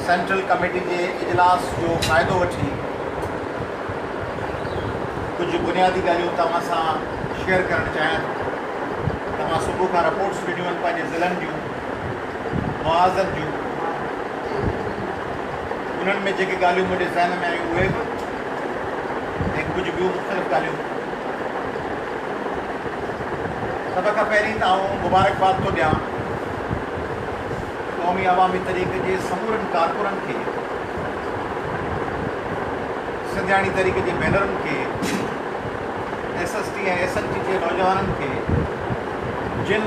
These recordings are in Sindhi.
سينٽرل ڪميٽي جي اجلاس جو فائدو وٺي ڪجهه بنيادي ڳالهيون توهان سان شيئر ڪرڻ چاهيان ٿو. توهان صبح کان رپورٽس ڏنيون آهن پنهنجي ضلعن جون، محاذن جون، انهن ۾ جيڪي ڳالهيون منهنجي ذهن ۾ آيون اهي به ۽ ڪجهه ٻيون مختلف ڳالهيون. سڀ کان پهرين ته آئون مبارڪباد ٿو ڏيان قومي عوامي تحريڪ جي سمورن ڪارڪنن کي، سنڌياڻي تحريڪ جي ڀينرن کي، S S T ۽ S N T جي نوجوانن کي جن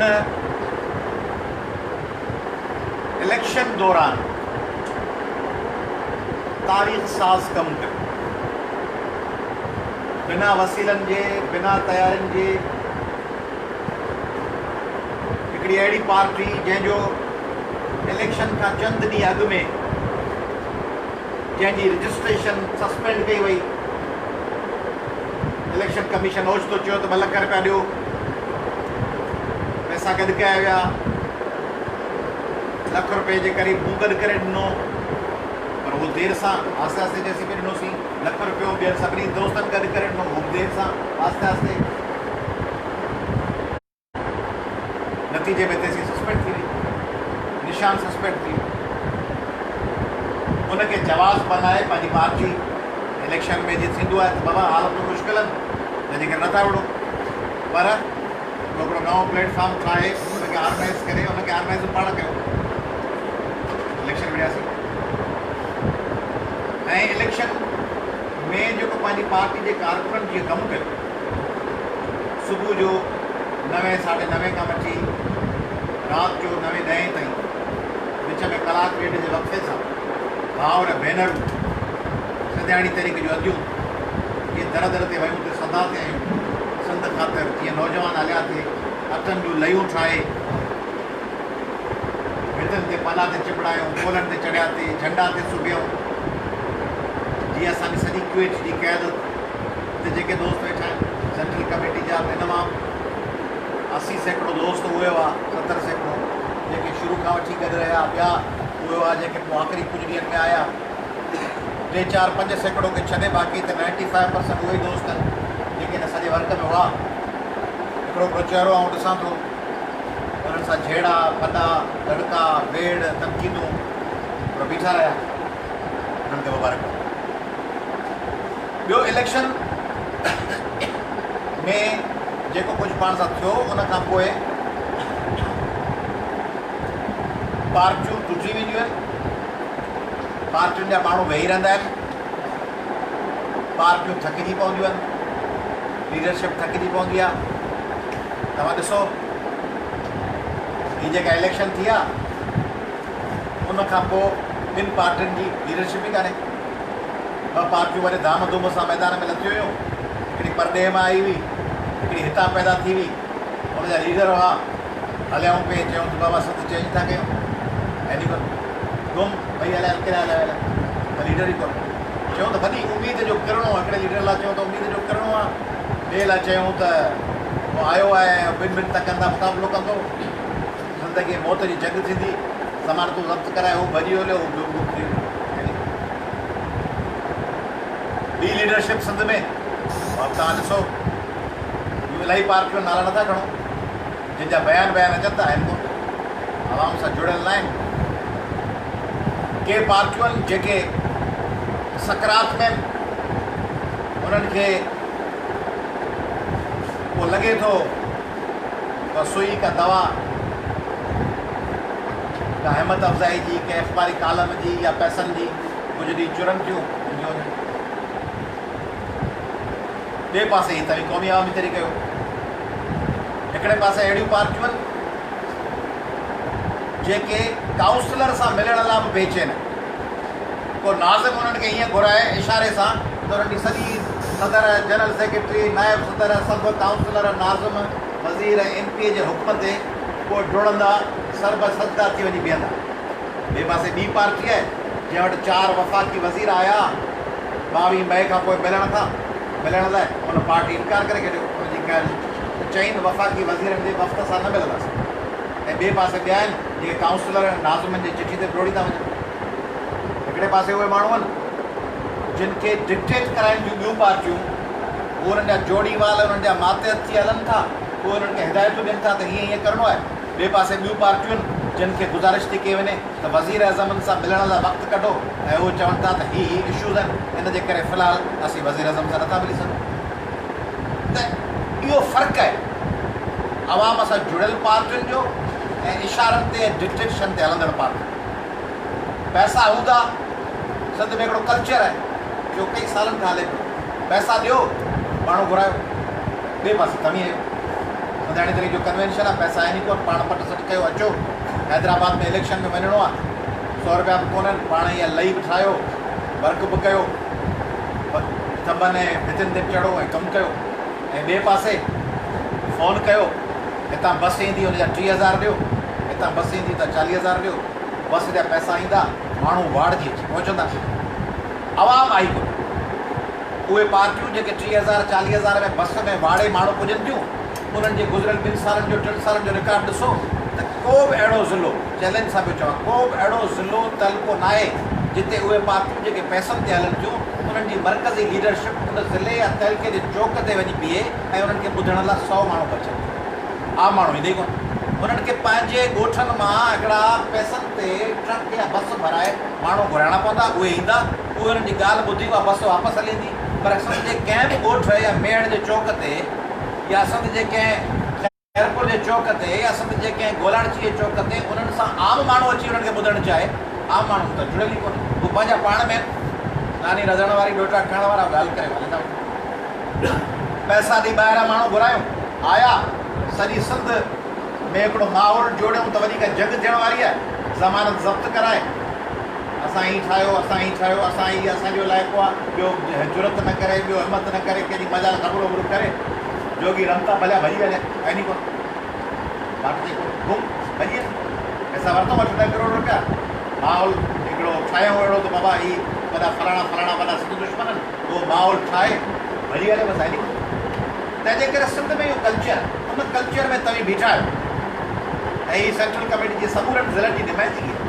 اليڪشن دوران تاريخ ساز ڪم ڪيو. بنا وسيلن جي، بنا تيارين جي هڪڙي اهڙي پارٽي جنهن جو اليڪشن کان چند ڏينهن اڳ ۾ جنهن جي رجسٽريشن سسپينڊ ڪئي وئي، اليڪشن ڪميشن اوچتو چيو ته ٻه لک رپيا ڏيو، پئسا گڏ ڪيا ويا، لک رپئي جي قريب مون گڏ ڪري ڏنو پر اهو دير سان آهستي آهستي جيسين پئي ڏنوسين، لک رپيو ٻين سڀني دوستن گڏ ڪري ڏنو اهو به دير سان آهستي آهستي. نتيجي ۾ تيسين سسپينڊ ٿي وئي، نشان سسپينڊ ٿي ويو. ان کي جواز بنائي پنهنجي پارٽي اليڪشن ۾ جي ٿيندو آهي ته بابا حالتون مشڪل آهن تنهن جي ڪري نٿا وڙهون پر هڪڙو نئون پليٽ فارم ٺاهي ان کي آرگنائز ڪري ان کي آرگنائز به پاڻ ڪيو اليڪشن وڙهياسين ۽ اليڪشن ۾ جيڪو پنهنجي پارٽي جي ڪارڪنن جيئن ڪم ڪيو صبح جو نوين ساڍي نوين کان وٺي رات جو نوين ڏهين تائين وچ ۾ ڪلاڪ ڏيڍ جي وقفي سان ڀائر ڀينرون سنڌياڻي تحريڪ جون اديون جيئن در در تي ويون تي صدا تي آيون سنڌ خاطر جيئن نوجوان هليا ٿي اٽن جون ليون ٺاهي ڀتن تي پنا تي چنبڙايون پولن تي چڙهيا ٿي جهنڊا تي سبيائون جيئن اسان جي سڄي ڪويٽ جي قيادت هتي جيڪي دوست ويٺا آهن سينٽرل ڪميٽي جا به ان مان 80% دوست اهي هئا 70% جيڪي شروع کان وٺي گڏ رهيا ٻيا اهي هئا جيڪي پوء آخري ڪجهه ڏينهن ۾ آيا ٽي چار 5% کي ڇڏي باقي ته نائنٽي فائيو پرسنٽ اهي ئي دوست آهن جيڪي هن سڄي ورڪ ۾ هئا. هڪڙو هڪڙو چهرو آئون ڏسان ٿو انهن سان جهيڙا، ڦڏا، دڙڪا، ويڙهه، تنقيدون پر بيٺا رهيا انهن کي مبارڪباد. ٻيو اليڪشن ۾ جيڪو ڪجهه پاڻ سان ٿيو ان کان پوء پارٽيون ٽٽي وينديون آهن. پارٽين جا ماڻهو ويهي رهندا آهن، پارٽيون ٿڪجي پونديون آهن، ليڊرشپ ٿڪجي پوندي آهي. توهان ڏسو هي جيڪا اليڪشن ٿي آهي ان کان پوء ٻن پارٽين جي ليڊرشپ ئي ڪانهي. ٻه پارٽيون وڏي ڌام ڌوم سان ميدان ۾ لٿيون هيون، هڪڙي پرڏيهه مان آئي هئي، هڪڙي هتان پيدا ٿي هئي، ان جا ليڊر هئا. هليائون پئي، چيائون ته بابا سنڌ چينج ٿا ڪيون. هيڏي ڪونه. گم، ٻئي هليا ڪيڏانهن هليا ويا. ته ليڊر ئي ڪونه. چيائون ته وڏي اميد جو ڪرڻو، هڪڙي ليڊر لاء چيائون ته اميد جو ڪرڻو آ، ٻئي لاء چيائون ته هو آيو آهي ۽ ٻن ٻن تڪن تان مقابلو ڪندو. زندگي ۽ موت جي جنگ ٿيندي. ضمانتون ضبط ڪرائي هو ڀڄي هليو، هو ٻيو گم ٿي ويو. يعني ٻي ليڊرشپ سنڌ ۾. اب توهان ڏسو. ٻيون الاهي پارٽيون نالا نٿا کڻون جن جا بيان بيان اچن ٿا آهن ڪونه عوام سان جڙيل نه آهن ڪي پارٽيون آهن جيڪي سڪرات ۾ انهن کي پوء لڳي ٿو ته سوئي ڪا دوا ڪا همت افزائي جي ڪنهن اخباري ڪالم جي يا پئسن جي ڪجهه ڏينهن چرن ٿيون ٻئي پاسي هي توهين قومي عوامي تحريڪ آهيو. هڪڙي پاسي اهڙيون پارٽيون آهن جيڪي ڪائونسلر سان ملڻ لاء به بي چين آهن. ڪو ناظم انهن کي ائين گهرائي اشاري سان ته انهن جي سڄي صدر، جنرل سيڪريٽري، نائب صدر، سڀ ڪائونسلر، ناظم، وزير ۽ ايم پي اي جي حڪم تي پوء ڊوڙندا سربسجده ٿي وڃي بيهندا. ٻئي پاسي ٻي پارٽي آهي جنهن وٽ چار وفاقي وزير آيا 22 مئي کان پوء ملڻ کان ملڻ لاء ان پارٽي انڪار ڪري ڇڏيو ان جي قيادت ته چئن وفاقي وزيرن جي وفد سان نه ملنداسين ۽ ٻئي پاسي ٻيا آهن جيڪي ڪائونسلر ۽ ناظمن جي چٺي تي به ڊوڙي ٿا وڃن. هڪڙي پاسي اهي ماڻهو آهن جن کي ڊڪٽيٽ ڪرائين ٿيون ٻيون پارٽيون، هو انهن جا جوڙيوال انهن جا ماتحت ٿي هلن ٿا، اهي انهن کي هدايتون ڏين ٿا ته هيئن هيئن ڪرڻو آهي. ٻئي پاسي ٻيون پارٽيون آهن جن کي گذارش ٿي ڪئي وڃي ته وزيراعظمن سان ملڻ لاء وقت ڪڍو ۽ اهي چون ٿا ته هي هي اشوز آهن ان جي ڪري في الحال اسين وزيراعظم سان نٿا ملي سگهون ته اهو فرق آهي عوام سان جڙيل پارٽين جو ۽ اشارن تي ۽ ڊڪٽيشن تي هلندڙ پارٽين جو. پئسا هوندا، سنڌ ۾ هڪڙو ڪلچر آهي جو ڪئي سالن کان هلي پيو، پئسا ڏيو ماڻهو گهرايو، ٻئي پاسي توهين آهيو، سنڌياڻي تري جو ڪنوينشن آهي، پئسا آهن ئي ڪونه، پاڻ پٽ سٽ ڪيو اچو، حيدرآباد ۾ اليڪشن ۾ وڃڻو آهي، سو روپيا به ڪونهن، پاڻ اها لئي به ٺاهيو، ورڪ به ڪيو، ٿنڀن ۽ ڀتين تي به چڙهو ۽ ڪم ڪيو ۽ ٻئي پاسي فون ڪيو، هتان بس ايندي ان جا 3000 ڏيو، هتان بس ايندي ته 40000 ڏيو، بس جا پئسا ايندا، ماڻهو واڙجي اچي پهچندا. عوام آئي ڪونه. اهي پارٽيون جيڪي 3000 40000 ۾ بس ۾ واڙي ماڻهو پڄن ٿيون، انهن جي گذريل ٻن سالن جو ٽن سالن جو رڪارڊ ڏسو ته ڪو به اهڙو ضلعو، چئلينج سان پيو چوان، ڪو به اهڙو ضلعو، تعلقو ناهي جتي اهي پارٽيون جيڪي پئسن تي هلن ٿيون، انهن جي مرڪزي ليڊرشپ ان ضلعي يا تعلقي جي چوڪ تي وڃي بيهي ۽ انهن کي ٻڌڻ لاء سئو ماڻهو بچن. عام ماڻهو ايندي ئي ڪونه. انهن کي پنهنجي ڳوٺن مان هڪڙا پئسن تي ٽرڪ يا بس ڀرائي ماڻهو گهرائڻا پوندا، اهي ايندا، اهي انهن جي ڳالهه ٻڌي اها بس واپس هلي ايندي. پر سنڌ جي ڪنهن به ڳوٺ يا ميهڙ جي چوڪ تي يا سنڌ جي ڪنهن خيرپور جي چوڪ تي يا سنڌ جي ڪنهن گولاڙچي جي چوڪ تي انهن سان عام ماڻهو اچي انهن کي ٻڌڻ چاهي، عام ماڻهو ته جڙيل ئي ڪونهي. هو پنهنجا پاڻ ۾ ناني رڌڻ واري ڏوهٽا کڻڻ وارا ڳالهه ڪري هلندا وڃن. پئسا ڏئي ٻاهران ماڻهو گهرايون، آيا، سڄي سنڌ ۾ هڪڙو ماحول جوڙيون ته وڏي ڪا جنگ ٿيڻ واري آهي، ضمانت ضبط ڪرائي، اسان هي ٺاهيو، اسان هي ٺاهيو، اسان هي اسان جو علائقو آهي، ٻيو جرئت نه ڪري، ٻيو همت نه ڪري، ڪنهن جي مجال خبرون وبرون ڪري، جوڳي رمتا ڀليا ڀڄي ويا، آهن ئي ڪونه، واٽ تي ڪونه، گم، ڀڄي ويا، پئسا ورتو اٺ ڏهه ڪروڙ روپيا، ماحول هڪڙو ٺاهيائون اهڙو ته بابا هي وڏا فلاڻا فلاڻا وڏا سنڌ دشمن آهن. اهو ماحول ٺاهي ڀڄي هليا بس آهن ئي ڪونه. تنهن جي ڪري سنڌ ۾ اهو ڪلچر ان ڪلچر ۾ توهين بيٺا آهيو ۽ هي سينٽرل ڪميٽي جي سمورن ضلعن جي نمائندگي آهي.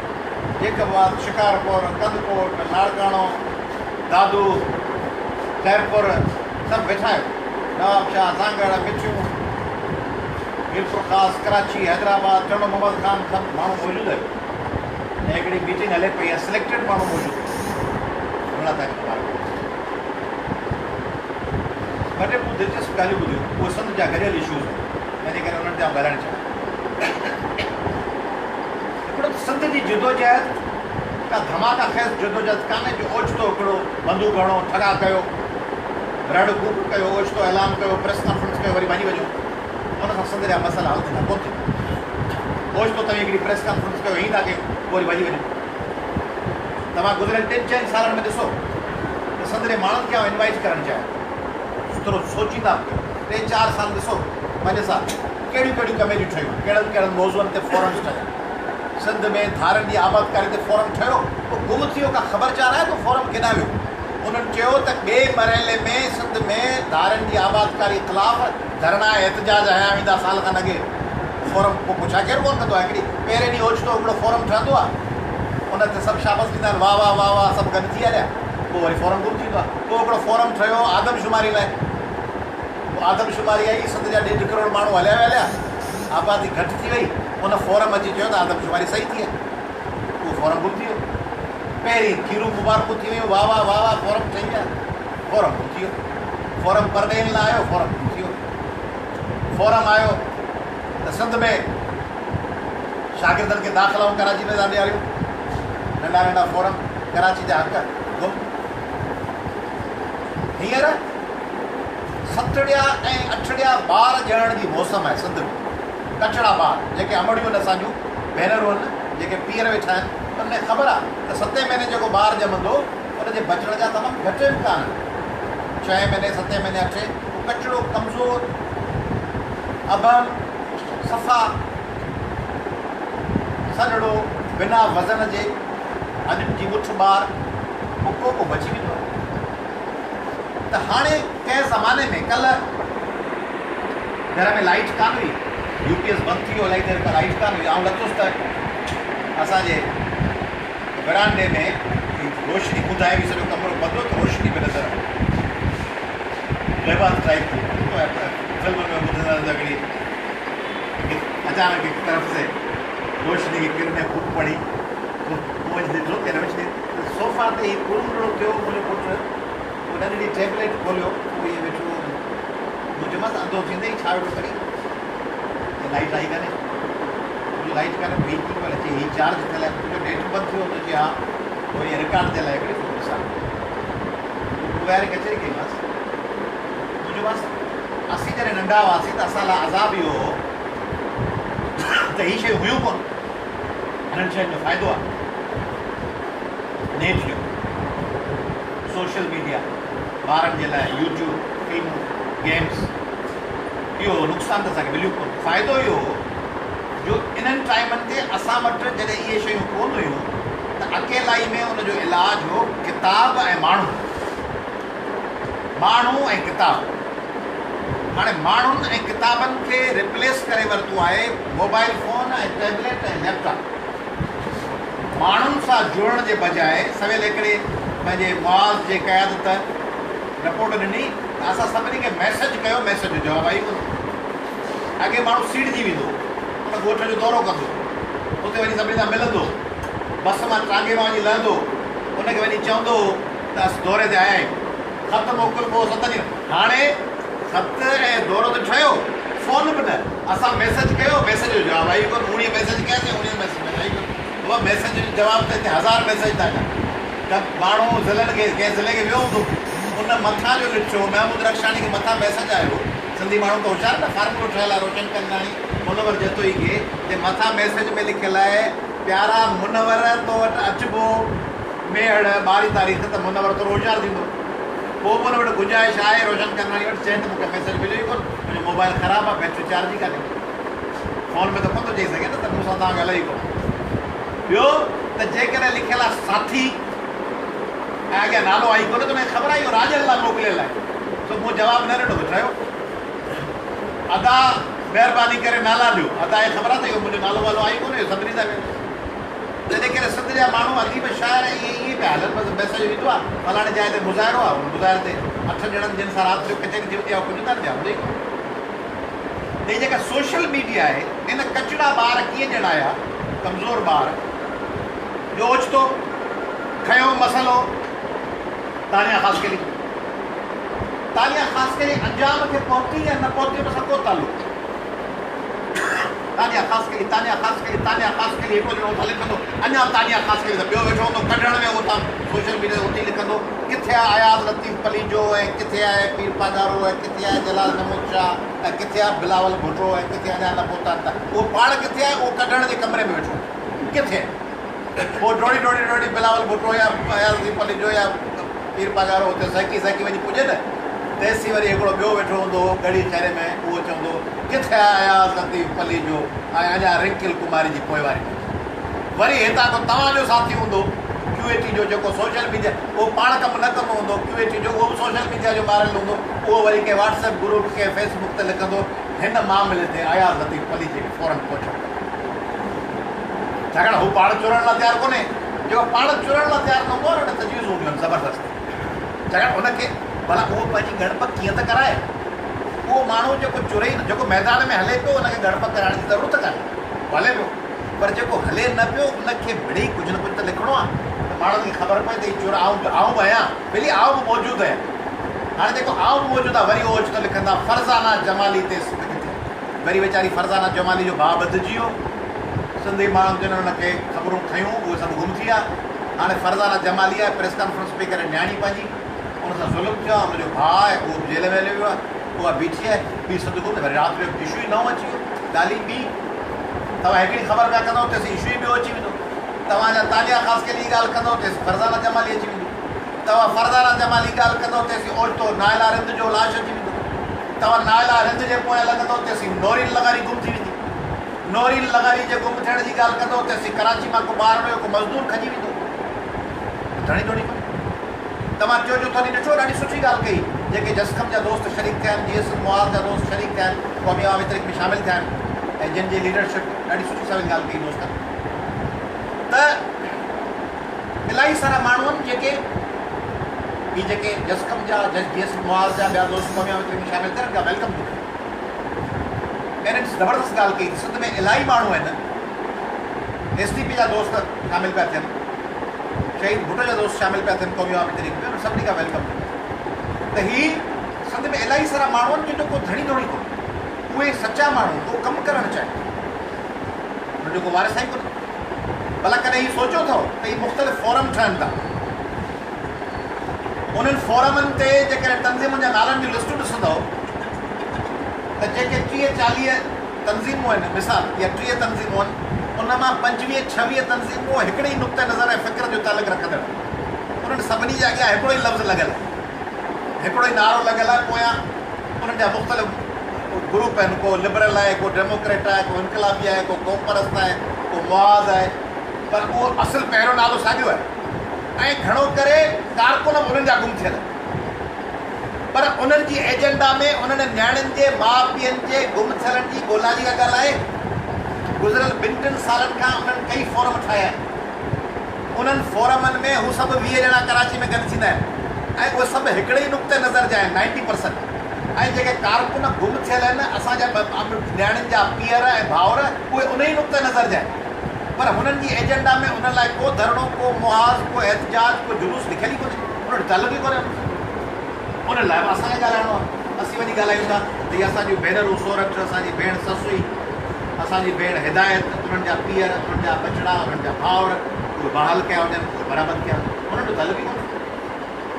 جيڪب آباد، شڪارپور، ڪنڌڪوٽ، لاڙڪاڻو، دادو، خيرپور سڀ ويٺا آهيو. نوابشاهه، سانگهڙ، مٺيون، ميرپورخاص، ڪراچي، حيدرآباد، ٽنڊو محمد خان سڀ ماڻهو موجود آهيو ۽ هڪڙي ميٽنگ هلي پئي ۽ سليڪٽيڊ ماڻهو موجود آهن. جملا تائين مبارڪ هجي. ٻه ٽي مون دلچسپ ڳالهيون ٻڌيون، اهي سنڌ جا گڏيل اشوز آهن، تنهن جي ڪري انهن تي آئون ڳالهائڻ چاهيان ٿو. هڪڙو ته سنڌ جي جدوجهد ڪا ڌماڪا خيز جدوجهد ڪانهي جو اوچتو هڪڙو بندوق هڻو، ٺڳا ڪيو، رڙ ڪوڪ ڪيو، اوچتو اعلان ڪيو، پريس ڪانفرنس ڪيو وري ڀڄي وڃو. ان سان سنڌ جا مسئلا حل ٿيندا ڪونه ٿيندا. اوچتو توهين هڪڙي پريس ڪانفرنس ڪيو، هيئن ٿا ڪيون، پوء وري ڀڄي وڃو. توهان گذريل ٽن چئن سالن ۾ ڏسو ته سنڌ جي ماڻهن کي آئون انوائيٽ ڪرڻ چاهيان ٿو ٿورو سوچيندا به ڪيو ٽي چار سال ڏسو پنج سال ڪهڙيون ڪهڙيون ڪميٽيون ٺهيون ڪهڙن ڪهڙن موضوعن تي فورمز ٺهيا سنڌ ۾ ڌارين جي آبادڪاري تي فورم ٺهيو پوء گم ٿي ويو ڪا خبر چار آهي ته فورم ڪيڏانهن ويو انهن چيو ته ٻئي مرحلي ۾ سنڌ ۾ ڌارين جي آبادڪاري خلاف ڌرڻا ۽ احتجاج هنيا ويندا سال کن اڳي فورم پوء پڇا ڪير ڪونه ڪندو آهي هڪڙي پهرين ڏينهن اوچتو هڪڙو فورم ٺهندو آهي ان تي سڀ شابس ڏيندا آهن واه واه واه واه سڀ گڏ ٿي هليا پوء وري فورم گم ٿي ويندو آهي پوء هڪڙو فورم ٺهيو آدمشماري لاء پوء آدمشماري آئي سنڌ جا ڏيڍ ڪروڙ ماڻهو هليا ويا هليا آبادي گهٽ ٿي وئي ان فورم اچي چيو ته آدمشماري صحيح ٿي آهي اهو فورم گم ٿي ويو پهرين کيرون مبارڪون ٿي ويون واه واه واه واه فورم ٺهي ويا فورم گم ٿي ويو فورم پرڏيهين لاء آيو فورم گم ٿي ويو فورم آيو ته سنڌ ۾ شاگردن کي داخلائون ڪراچي ۾ ٿا ڏياريون، ننڍا ننڍا فورم، ڪراچي جا حق گم. هينئر ستڙيا ۽ اٺڙيا ٻار ڄڻڻ جي موسم آهي سنڌ ۾. ڪچڙا ٻار جيڪي امڙيون آهن اسان جون ڀينرون آهن جيڪي پيئر ويٺا آهن انهن کي خبر آهي ته ستين مهيني جيڪو ٻار ڄمندو ان جي بچڻ جا تمام گهٽ امڪان آهن. ڇهين مهيني ستين مهيني اٺين اهو ڪچڙو ڪمزور ابهم صفا سنهڙو بنا وزن جي اڄ جي مٺ ٻار پوء ڪو ڪو بچي ويندو آهي ته هاڻي ڪنهن زماني ۾ ڪلهه گهر ۾ لائيٽ ڪانه هئي يو پي ايس بند ٿي ويو الائي دير کان لائيٽ ڪانه هئي آئون لٿس ته اسان جي ورانڊي ۾ روشني ٻڌائي به سڄو ڪمرو بند هو ته روشني به نظر آئي. غيبات ٽائيپ ٿي فلمن ۾ ٻڌندا آهيون ته هڪڙي اچانڪ هڪ طرف سي روشني ڪي ڪرني ڦوٽ پڙي تو مون وڃي ڏٺو ته روشني صوفا تي هي ڪرونڊڙو ٿيو منهنجو پٽ پوء ننڍڙي ٽيبليٽ کوليو پوء ائين ويٺو هو مون چيومانس انڌو ٿيندين هي ڇا ويٺو ڪرين هي لائيٽ آئي ڪانهي منهنجو لائيٽ ڪانهي پوء هي ڪيئن پيو هلي چي هي چارج ٿيل آهي مون چيو نيٽ بند ٿي ويو هوندو چي ها پوء ائين رڪارڊ ٿيل آهي هڪڙي پوء ڏسان پوء ويهاري ڪچهري ڪئي مانس مون چيومانس اسين جڏهن ننڍا هئاسين ته اسان لاء عذاب اهو هو ته هي شيون هيون ڪونه هنن شين جو فائدو آهي نيٽ جو سوشل ميڊيا ٻارن جي لاء يوٽيوب فلمون گيمز اهو هو نقصان ته اسان کي مليو ڪونه فائدو اهو هو جو انهن ٽائيمن تي اسان وٽ جڏهن اهي شيون ڪونه هيون ته اڪيلائي ۾ ان جو علاج هو ڪتاب ۽ ماڻهو ماڻهو ۽ ڪتاب. هاڻي ماڻهن ۽ ڪتابن کي ريپليس ڪري ورتو آهي mobile phone ۽ tablet ۽ laptop. ماڻهن سان جڙڻ جي بجاء سويل هڪڙي پنهنجي معاذ جي قيادت رپورٽ ڏني ته اسان سڀني کي ميسيج ڪيو ميسيج جو جواب آئي ڪونه. اڳي ماڻهو سيڙجي ويندو هو ان ڳوٺ جو دورو ڪندو هو اتي وڃي سڀني سان ملندو هو بس مان ٽرانگي مان وڃي لهندو هو ان کي وڃي چوندو هو ته اسين دوري تي آيا آهيون. خط موڪلبو هو ستن ڏينهن. هاڻي خط ۽ دورو ته ٺهيو، فون به نه. اسان ميسيج ڪيو، ميسيج جو جواب آيو ئي ڪونه. اوڻيهه ميسيج ڪياسين، اوڻيهه ميسيج ۾ آيو ئي ڪونه. بابا ميسيج جو جواب ته هتي هزار ميسيج ٿا اچن. ته ماڻهو ضلعن کي، ڪنهن ضلعي کي ويو هوندو، ان مٿان جو ڏٺو، محمود رخشاڻي کي مٿان ميسيج آيو. سنڌي ماڻهو ته هوشيار نه، فارمولو ٺهيل آهي روشن ڪنگاڻي، منور جتوئي کي، جي مٿان ميسيج ۾ لکيل آهي، پيارا منور تو وٽ اچبو. ميهڙ، ٻارهين تاريخ ته منور ٿورو هوشيار ٿيندو. پوء به ان وٽ گنجائش آهي روشن ڪنگاڻي وٽ چئين ته مون کي ميسيج مليو ئي ڪونه، منهنجو موبائل خراب آهي، بيٽري چارج ئي ڪانهي. فون ۾ ته ڪونه ٿو چئي سگهي نه ته مون سان توهان ڳالهايو ئي ڪونه. ٻيو ته جيڪڏهن لکيل آهي ساٿي ۽ اڳيان نالو آئي ڪونه ته ان کي خبر آهي اهو راڄن لاء موڪليل آهي. سو مون جواب نه ڏنو ته ٺهيو. ادا مهرباني ڪري نالا ڏيو. ادا کي خبر آهي ته اهو منهنجو نالو والو آهي ئي ڪونه اهو سڀني سان ويندو. تنهن ڪري سنڌ جا ماڻهو اديب شاعر ائين ائين پيا هلن بس ميسيج ويندو آهي فلاڻي جاء تي مظاهرو آهي ان مظاهري تي اٺ ڄڻن جن سان رات جو ڪچهري ٿي هوندي آهي اهي ڪجهه نٿا ٻيا هوندا ئي ڪونه ته هي جيڪا سوشل ميڊيا آهي ان ڪچڙا ٻار ڪيئن ڄڻايا ڪمزور ٻار جو اوچتو کنيو مسئلو تانيا خاصخيلي تانيا خاصخيلي انجام کي پهتي يا نه پهتي ان سان ڪو تعلق تانيا خاصخيلي، تانيا خاصخيلي، تانيا خاصخيلي هڪڙو ڄڻو اتان لکندو، اڃا تانيا خاصخيلي ته ٻيو ويٺو هوندو ڪڍڻ ۾ اتان سوشل ميڊيا تي اتي لکندو، ڪٿي آهي اياز لطيف پليجو ۽ ڪٿي آهي پير پاڳارو ۽ ڪٿي آهي جلال محمود شاهه ۽ ڪٿي آهي بلاول ڀٽو ۽ ڪٿي اڃا نه پهتا آهن ته اهو پاڻ ڪٿي آهي اهو ڪڍڻ جي ڪمري ۾ ويٺو ڪٿي آهي پوء ڊوڙي ڊوڙي ڊوڙي بلاول ڀٽو يا اياز لطيف پليجو يا پير پاڳارو اتي سهڪي سهڪي وڃي پڄي نه تيسين وري هڪڙو ٻيو ويٺو هوندو هو ڳڙهي شهري ۾ اهو چوندو هو، ڪٿي آهي اياز لطيف پليجو ۽ اڃا رنڪل ڪماري جي پوئواري پئي ٿئي. وري هتان ڪو توهان جو ساٿي هوندو ڪيو اي ٽي جو جيڪو سوشل ميڊيا اهو پاڻ ڪم نه ڪندو هوندو ڪيو اي ٽي جو اهو به سوشل ميڊيا جو ماريل هوندو اهو وري ڪنهن واٽس ايپ گروپ ڪنهن فيس بڪ تي لکندو هن معاملي تي اياز لطيف پليجي کي فورن پهچڻ کپي. ڇاڪاڻ هو پاڻ چورڻ لاء تيار ڪونهي. جيڪو پاڻ چورڻ لاء تيار نه هوندو آهي ان وٽ تجويزون هونديون آهن زبردست. ڇاڪاڻ ان کي ڀلا اهو پنهنجي ڳڻپ ڪيئن ته ڪرائي. اهو ماڻهو جيڪو چري ئي نه، جيڪو ميدان ۾ هلي پيو ان کي ڳڻپ ڪرائڻ جي ضرورت ڪانهي، اهو هلي پيو. پر جيڪو هلي نه پيو ان کي مڙئي ڪجهه نه ڪجهه ته لکڻو آهي ته ماڻهن کي خبر پئي ته هي چور آئون به آئون به آهيان، ٻيلي آئون به موجود آهيان. هاڻي جيڪو آئون به موجود آهيان وري اهو اوچتو لکندا فرزانه جمالي تي سنڌ ڪٿي آهي. وري ويچاري فرزانه جمالي جو ڀاء ٻڌجي ويو. سنڌي ماڻهن جن ان کي خبرون کنيون اهي سڀ گم ٿي ويا. هاڻي فرزانه جمالي آهي پريس ڪانفرنس پئي ڪري نياڻي پنهنجي ان سان ظلم ٿيو آهي ان جو ڀاء آهي اهو به جيل ۾ هليو ويو آهي اها بيٺي آهي ٻي سنڌ گم وري رات جو اشو ئي نئون اچي ويو ڳالهه ئي ٻي توهان هڪڙي خبر پيا ڪندو تيسين اشو ئي ٻيو اچي ويندو توهان جا تانيا خاصخيلي جي ڳالهه ڪندو تيسين فرزانه جمالي اچي ويندي توهان فرزانه جمالي ڳالهه ڪندو تيسين اوچتو نائلا رند جو لاش اچي ويندو توهان نائلا رند جي پويان لڳندو تيسين نورين لغاري گم ٿي ويندي. نورين لغاري جي گم ٿيڻ جي ڳالهه ڪندو تيسين ڪراچي مان ڪو ٻارڙو يا ڪو مزدور کڄي ويندو. ڌڻي ڌوڻي ڪونهي. توهان ٽيون چوٿون ڏينهن ڏٺو ڏاڍي سٺي ڳالهه ڪئي جيڪي جسقم جا دوست شريڪ ٿيا آهن جي ايس معاذ جا دوست شريڪ ٿيا آهن قومي عوامي تحريڪ ۾ شامل ٿيا آهن ۽ جن جي ليڊرشپ ڏاڍي سٺي سوين ڳالهه ڪئي دوستن ته الاهي سارا ماڻهو آهن جيڪي هي جيڪي جسقم جا، جي ايس محاذ جا ٻيا دوست قومي عوامي تحريڪ ۾ شامل ٿيا انهن کان welcome ٿو ڪريان. انهن زبردست ڳالهه ڪئي ته سنڌ ۾ الاهي ماڻهو آهن ايس ٽي پي جا دوست شامل پيا ٿين، شهيد ڀٽو جا دوست شامل پيا ٿين قومي عوامي تحريڪ ۾ انهن سڀني کان welcome ٿو ڪريان ته هي سنڌ ۾ الاهي سارا ماڻهو آهن جن جو ڪو ڌڻي ڌوڻي ڪونهي اهي سچا ماڻهو ڪو ڪم ڪرڻ چاهين انهن جو ڪو وارث آهي ڪونهي. ڀلا ڪڏهن هي سوچيو اٿو ته هي مختلف فورم ٺهن ٿا انهن فورمن تي جيڪڏهن تنظيمن جا نالن جون لسٽون ڏسندؤ ته جيڪي 30 40 تنظيمون آهن مثال يا 30 تنظيمون آهن ان مان 25 26 تنظيمون هڪڙي ئي نقطه نظر ۽ فڪر جو تعلق رکندڙ آهن انهن سڀني جي اڳيان هڪڙو ئي لفظ لڳل آهي هڪڙو ئي نعرو لڳل آهي پويان انهن جا مختلف گروپ آهن، ڪو لبرل آهي، ڪو ڊيموڪريٽ آهي، ڪو انقلابي آهي، ڪو قومپرست آهي، ڪو محاذ آهي، پر اهو اصل پهريون نالو ساڳيو آهي ۽ گهڻو ڪري ڪارڪن به انهن جا گم ٿيل آهن. پر انهن جي ايجنڊا ۾ انهن نياڻين جي ماء پيئن جي گم ٿيلن جي ڳولا جي ڪا ڳالهه آهي؟ گذريل ٻن ٽن سالن کان انهن ڪئي فورم ٺاهيا آهن. انهن فورمن ۾ هو سڀ 20 ڄڻا ڪراچي ۾ گڏ ٿيندا آهن ۽ اهي سڀ هڪڙي ئي نقطه نظر جا آهن نائنٽي پرسنٽ ۽ جيڪي ڪارڪن گم ٿيل آهن اسان جا نياڻين جا پيئر ۽ ڀائر اهي انهي ئي نقطه نظر جا آهن پر هنن جي ايجنڊا ۾ انهن لاء ڪو ڌرڻو ڪو محاذ ڪو احتجاج ڪو جلوس لکيل ئي ڪونهي انهن وٽ تعلق ئي ڪونهي انهن سان انهن لاء به اسان کي ڳالهائڻو آهي. اسين وڃي ڳالهايون ٿا ته هي اسان جون ڀينرون سورٺ، اسان جي ڀيڻ سسئي، اسان جي ڀيڻ هدايت، انهن جا پيئر، انهن جا ٻچڙا، انهن جا ڀائر، اهي بحال ڪيا وڃن، اهي برآمد ڪيا وڃن. انهن جو تعلق ئي ڪونهي.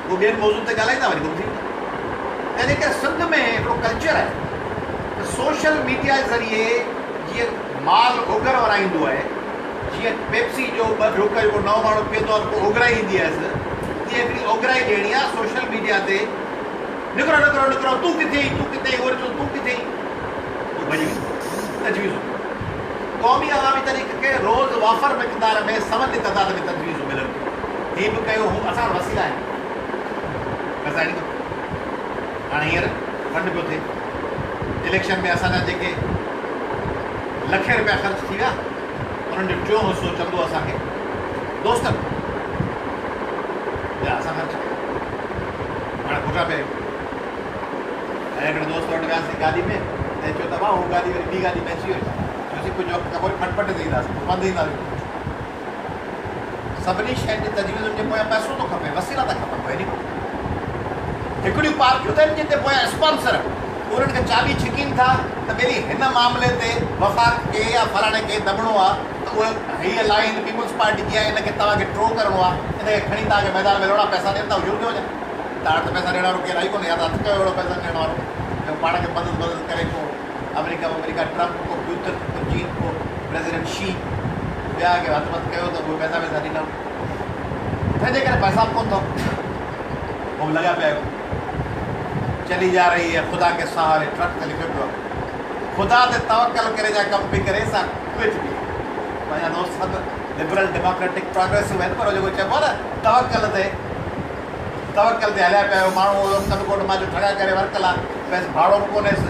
هو ٻين موضوعن تي ڳالهائيندا وري گم ٿي ويندا. تنهن ڪري سنڌ ۾ هڪڙو ڪلچر آهي ته سوشل ميڊيا ذريعي جيئن مال اوگهر ورائيندو آهي، جيئن پيپسي جو ٻه ڍوڪ جيڪو نئون ماڻهو پيئندو آهي ته پوء اوگهرائي ايندي آهيس، تيئن هڪڙي اوگهرائي ڏيڻي آهي سوشل ميڊيا تي، نڪرو نڪرو نڪرو تون ڪٿي آهين تون ڪٿي آهين وري چوندو تون ڪٿي آهين پوء ڀڄي ويندو. تجويزون قومي عوامي تحريڪ کي روز وافر مقدار ۾ سون جي تعداد ۾ تجويزون ملن ٿيون. هي به ڪيو هو اسان وٽ وسيلا آهن پئسا آهن ڪونه هاڻي هينئر فنڊ پيو ٿئي اليڪشن ۾ اسان جا جيڪي لکين رپيا خرچ ٿي ويا انهن جو ٽيون حصو چندو اسان کي دوستن ٻيا اسان خرچ ڪيا هاڻي کوٽا پيا آهيون ۽ هڪڙي دوست وٽ وياسين گاڏي ۾ تنهن چيو ته ڀاء هو گاڏي وري ٻي گاڏي ۾ اچي ويو چيوسين ڪجهه وقت کان پوء ڦٽ پٽ تي اينداسين پوء پنڌ اينداسين سڀني شين جي تجويزن جي پويان پئسو ٿو کپي، وسيلا ٿا کپن، اهي ني هڪڙيون پارٽيون ته آهن جن جي پويان اسپانسر آهن، انهن کي چاٻي ڇڪين ٿا ته ٻيلي هن معاملي تي وفاق کي يا فلاڻي کي دٻڻو آهي ته اهي هيء لائين پيپلز پارٽي جي آهي ان کي توهان کي ٽرو ڪرڻو آهي ان کي کڻي توهان کي ميدان ۾ لهڻو آهي پئسا ڏين ٿا اهي شروع ٿي وڃن توهان وٽ ته پئسا ڏيڻ وارو ڪير آهي ئي ڪونه يا ته هٿ ڪيو اهڙو پئسن ڏيڻ وارو جو پاڻ کي مدد مدد ڪري ڪو آمريڪا آمريڪا ٽرمپ ڪو پيوتن ڪو چين ڪو پريزيڊنٽ شي ٻيا کي هٿ وٿ ڪيو ته اهي پئسا وئسا ڏيندا تنهن جي ڪري پئسا به ڪونه اٿو هو به لڳا پيا آهيو چلي جا رهي هي خدا ڪي سهاري ٽرڪ تي لکيو پيو آهي خدا تي توڪل ڪري جا ڪم پئي ڪري سا ڪويت به پنهنجا دوست سڀ لبرل ڊيموڪريٽڪ پراگريسو آهن پر جيڪو چئبو آهي نه توڪل تي توڪل تي هليا پيا آهيو ماڻهو ڪنڌڪوٽ مان جو ٺڳا ڪري ورڪ لا پئس ڀاڙو به ڪونهيس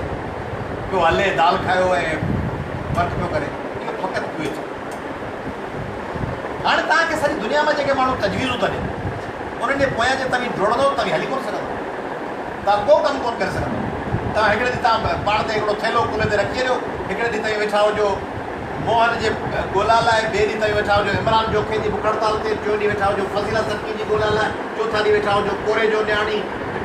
پيو هلي دال کايو ۽ ورڪ پيو ڪري اهو فقط ڪويت هاڻي توهان کي سڄي دنيا مان جيڪي ماڻهو تجويزون ٿا ڏين انهن جي پويان جي توهين ڊوڙندو توهين هلي ڪونه سگهندو توهان ڪو ڪم ڪونه ڪري سگهندو توهان هڪڙي ڏينهن توهان پاڻ تي هڪڙو ٿيلهو ڪلهي تي رکي هليو هڪڙي ڏينهن توهين ويٺا هجو موهن جي ڳولا لاء ٻئي ڏينهن توهين ويٺا هجو عمران جوکي جي بک هڙتال تي ٽيون ڏينهن ويٺا هجو فضيلا سرڪي جي ڳولا لاء چوٿان ڏينهن ويٺا هجو ڪوريجو نياڻي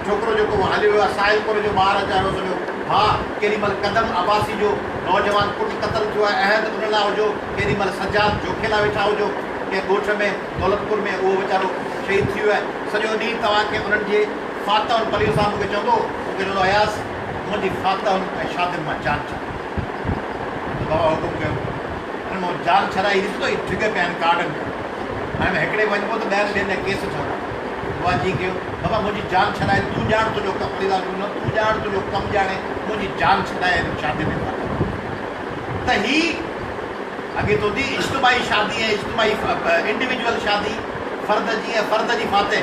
ڇوڪرو جيڪو اهو هليو ويو آهي ساحل ڪوريجو ٻار اچاريو سڄو ڀاء ڪيڏي مهل قدم عباسي جو نوجوان پٽ قتل ٿيو آهي احد ان لاء هجو ڪيڏي مهل سجاد جوکي لاء ويٺا هجو ڪنهن ڳوٺ ۾ دولتپور ۾ اهو ويچارو شهيد ٿي ويو آهي سڄو ڏينهن توهان کي انهن جي فاتحن پليو صاحب مون کي چوندو هو مون کي چوندو اياز منهنجي فاتحن ۽ شادين مان جان ڇڏائي ته بابا حڪم ڪيو هن مان جان ڇڏائي ڏسو ته هي ڍڳ پيا آهن ڪارڊن جا هاڻي هڪڙي وڃبو ته ڏهن ٻين جا ڪيس ٺهندا بابا جي ڪيو بابا منهنجي جان ڇڏائي تون ڄاڻ تنهنجو ڪم علي داد نه تون ڄاڻ تنهنجو ڪم ڄاڻي منهنجي جان ڇڏائي هن شادي ۾ فاتح ته هي اڳي تو the اجتماعي شادي ۽ اجتماعي انڊيويجوئل شادي فرد جي ۽ فرد جي فاتح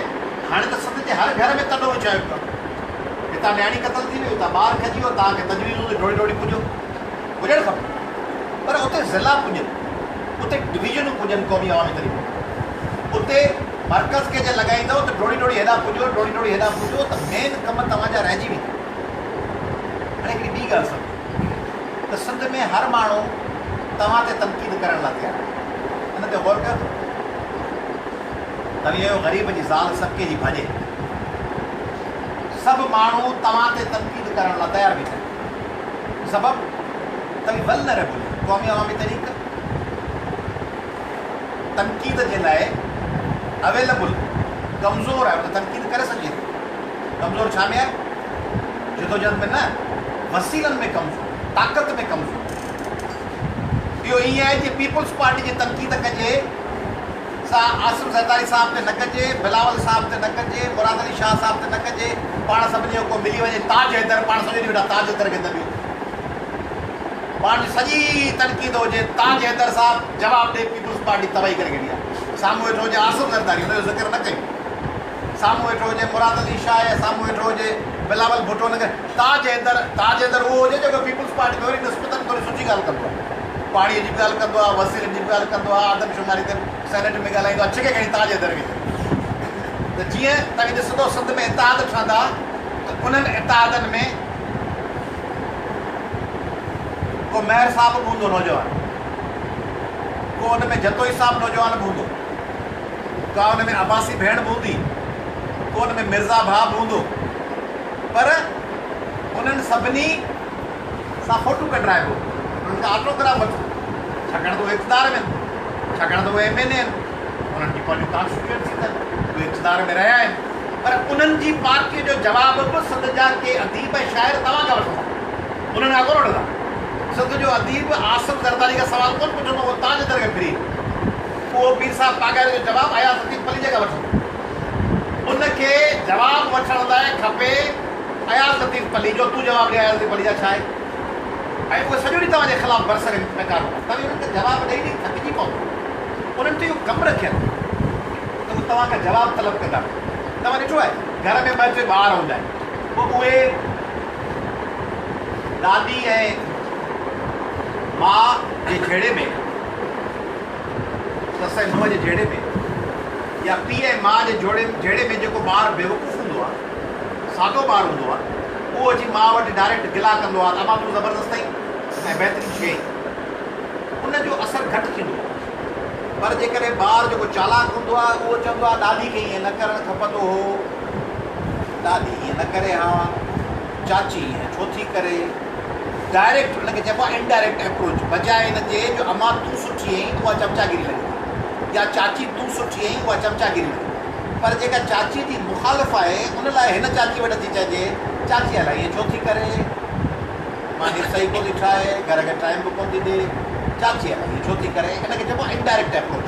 هاڻي ته سنڌ جي هر گهر ۾ تڏو وڇايو پيو آهي هتان نياڻي قتل ٿي وئي اتان ٻار کڄي ويو توهان کي تجويزون ته ڊوڙي ڊوڙي پڄو پڄڻ کپي پر اتي ضلع پڄن اتي ڊويزنون پڄن قومي عوامي تحريڪ اتي مرڪز کي جي لڳائيندؤ ته ڊوڙي ڊوڙي هيڏانهن پڄو، ڊوڙي ڊوڙي هيڏانهن پڄو ته مين ڪم توهان جا رهجي ويندا. هاڻي هڪڙي ٻي ڳالهه سمجهو ته سنڌ ۾ هر ماڻهو توهان تي تنقيد ڪرڻ لاء تيار آهي. ان تي غور ڪيو اٿو؟ توهين آهيو غريب جي زال سڀڪي جي ڀاڄائي. سڀ ماڻهو توهان تي تنقيد ڪرڻ لاء تيار بيٺا آهن. سبب توهين ولنريبل آهيو. قومي عوامي تحريڪ تنقيد جي لاء اويليبل ڪمزور آهي ان تي تنقيد ڪري سگهجي ٿي. ڪمزور ڇا ۾ آهي؟ جدوجهد ۾ نه، وسيلن ۾ ڪمزور، طاقت ۾ ڪمزور. اهو ائين آهي جيئن پيپلز پارٽي جي تنقيد ڪجي سا آصف زرداري صاحب تي نه ڪجي، بلاول صاحب تي نه ڪجي، مراد علي شاهه صاحب تي نه ڪجي، پاڻ سڀني جو ڪو ملي وڃي تاج حيدر، پاڻ سڄو ڏينهن ويٺا تاج حيدر کي دٻيون. پاڻ جي سڄي تنقيد هجي تاج حيدر صاحب جواب ڏي پيپلز پارٽي تباهي ڪري ڇڏي آهي. سامهون ويٺو هجي آصف زرداري ان جو ذڪر نه ڪيون. سامهون ويٺو هجي مراد علي شاهه يا سامهون ويٺو هجي بلاول ڀٽو ان کي تاج حيدر تاج حيدر اهو هجي جيڪو پيپلز پارٽي ۾ وري نسبتن ٿوري سٺي ڳالهه ڪندو آهي. پاڻي جي به ڳالهه ڪندو آهي، وسيلن جي به ڳالهه ڪندو آهي، آدمشماري تي به سينيٽ ۾ ڳالهائيندو آهي، ڇڪي کڻي تاج حيدر کي ته جيئن توهين ڏسندو سنڌ ۾ اتحاد ٺهندا ته انهن اتحادن ۾ ڪو مهر صاحب به هوندو نوجوان، ڪو ان ۾ جتوئي صاحب نوجوان به هوندو، ڪا ان ۾ عباسي ڀيڻ به هوندي، ڪو ان ۾ مرزا ڀاء به هوندو، پر انهن سڀني سان فوٽو ڪڍرائبو، انهن کان آٽوگراف وٺبو، ڇاڪاڻ ته اهي اقتدار ۾ آهن، ڇاڪاڻ ته اهي ايم اين اي آهن، انهن جي پنهنجون ڪانسٽيٽوئنسيز آهن، اهي اقتدار ۾ رهيا آهن، پر انهن جي پارٽيء جو جواب به سنڌ جا ڪي اديب ۽ شاعر توهان کان وٺندا، انهن کان ڪونه وٺندا. سنڌ جو اديب آصف زرداري کان سوال ڪونه پڇندو، اهو تاج در کي ڦري ايندو. اهو پير صاحب پاڳاري جو جواب اياز لطيف پليجي کان وٺندو. ان کي جواب وٺڻ لاء کپي اياز لطيف پليجو، تون جواب ڏي اياز لطيف پليجا ڇا آهي؟ ۽ اهي سڄو ڏينهن توهان جي خلاف برسر ۾ ڪار هوندا. توهين انهن کي جواب ڏئي ڏئي ٿڪجي پوندو. انهن تي اهو ڪم رکيل آهي ته هو توهان کان جواب طلب ڪندا رهن. توهان ڏٺو آهي گهر ۾ ٻه ٽي ٻار هوندا آهن پوء اهي ڏاڏي ۽ ماء جي جهيڙي ۾ سس ۽ نونهن جي جهيڙي ۾ يا پيء ۽ ماء جي جوڙي جهيڙي ۾ جيڪو ٻار بيوقوف هوندو آهي سادو ٻار هوندو آهي اهو اچي ماء وٽ ڊائريڪٽ گلا ڪندو آهي ته امان تون زبردست آهين ۽ بهترين شيء آهين ان جو اثر گهٽ ٿيندو آهي پر جيڪڏهن ٻار جيڪو چالاڪ هوندو آهي اهو چوندو آهي ڏاڏي کي ائين نه ڪرڻ کپندو هو، ڏاڏي ائين نه ڪري ها، چاچي ائين ڇو ٿي ڪري، ڊائريڪٽ ان کي چئبو آهي انڊائريڪٽ ايپروچ بجاء ان جي جو امان تون سٺي آهين اها چمچاگيري لڳي ٿي يا چاچي تون سٺي آهين اها چمچاگيري لڳي ٿي پر جيڪا چاچي جي مخالف آهي ان لاء هن چاچي وٽ اچي چئجي چاچي الائي ائين ڇو ٿي ڪري. ماني صحيح ڪونه ٿي ٺاهي، گهر کي ٽائيم به ڪونه ٿي ڏي، چاچي الائي ائين ڇو ٿي ڪري، ان کي چئبو آهي انڊائريڪٽ ايپروچ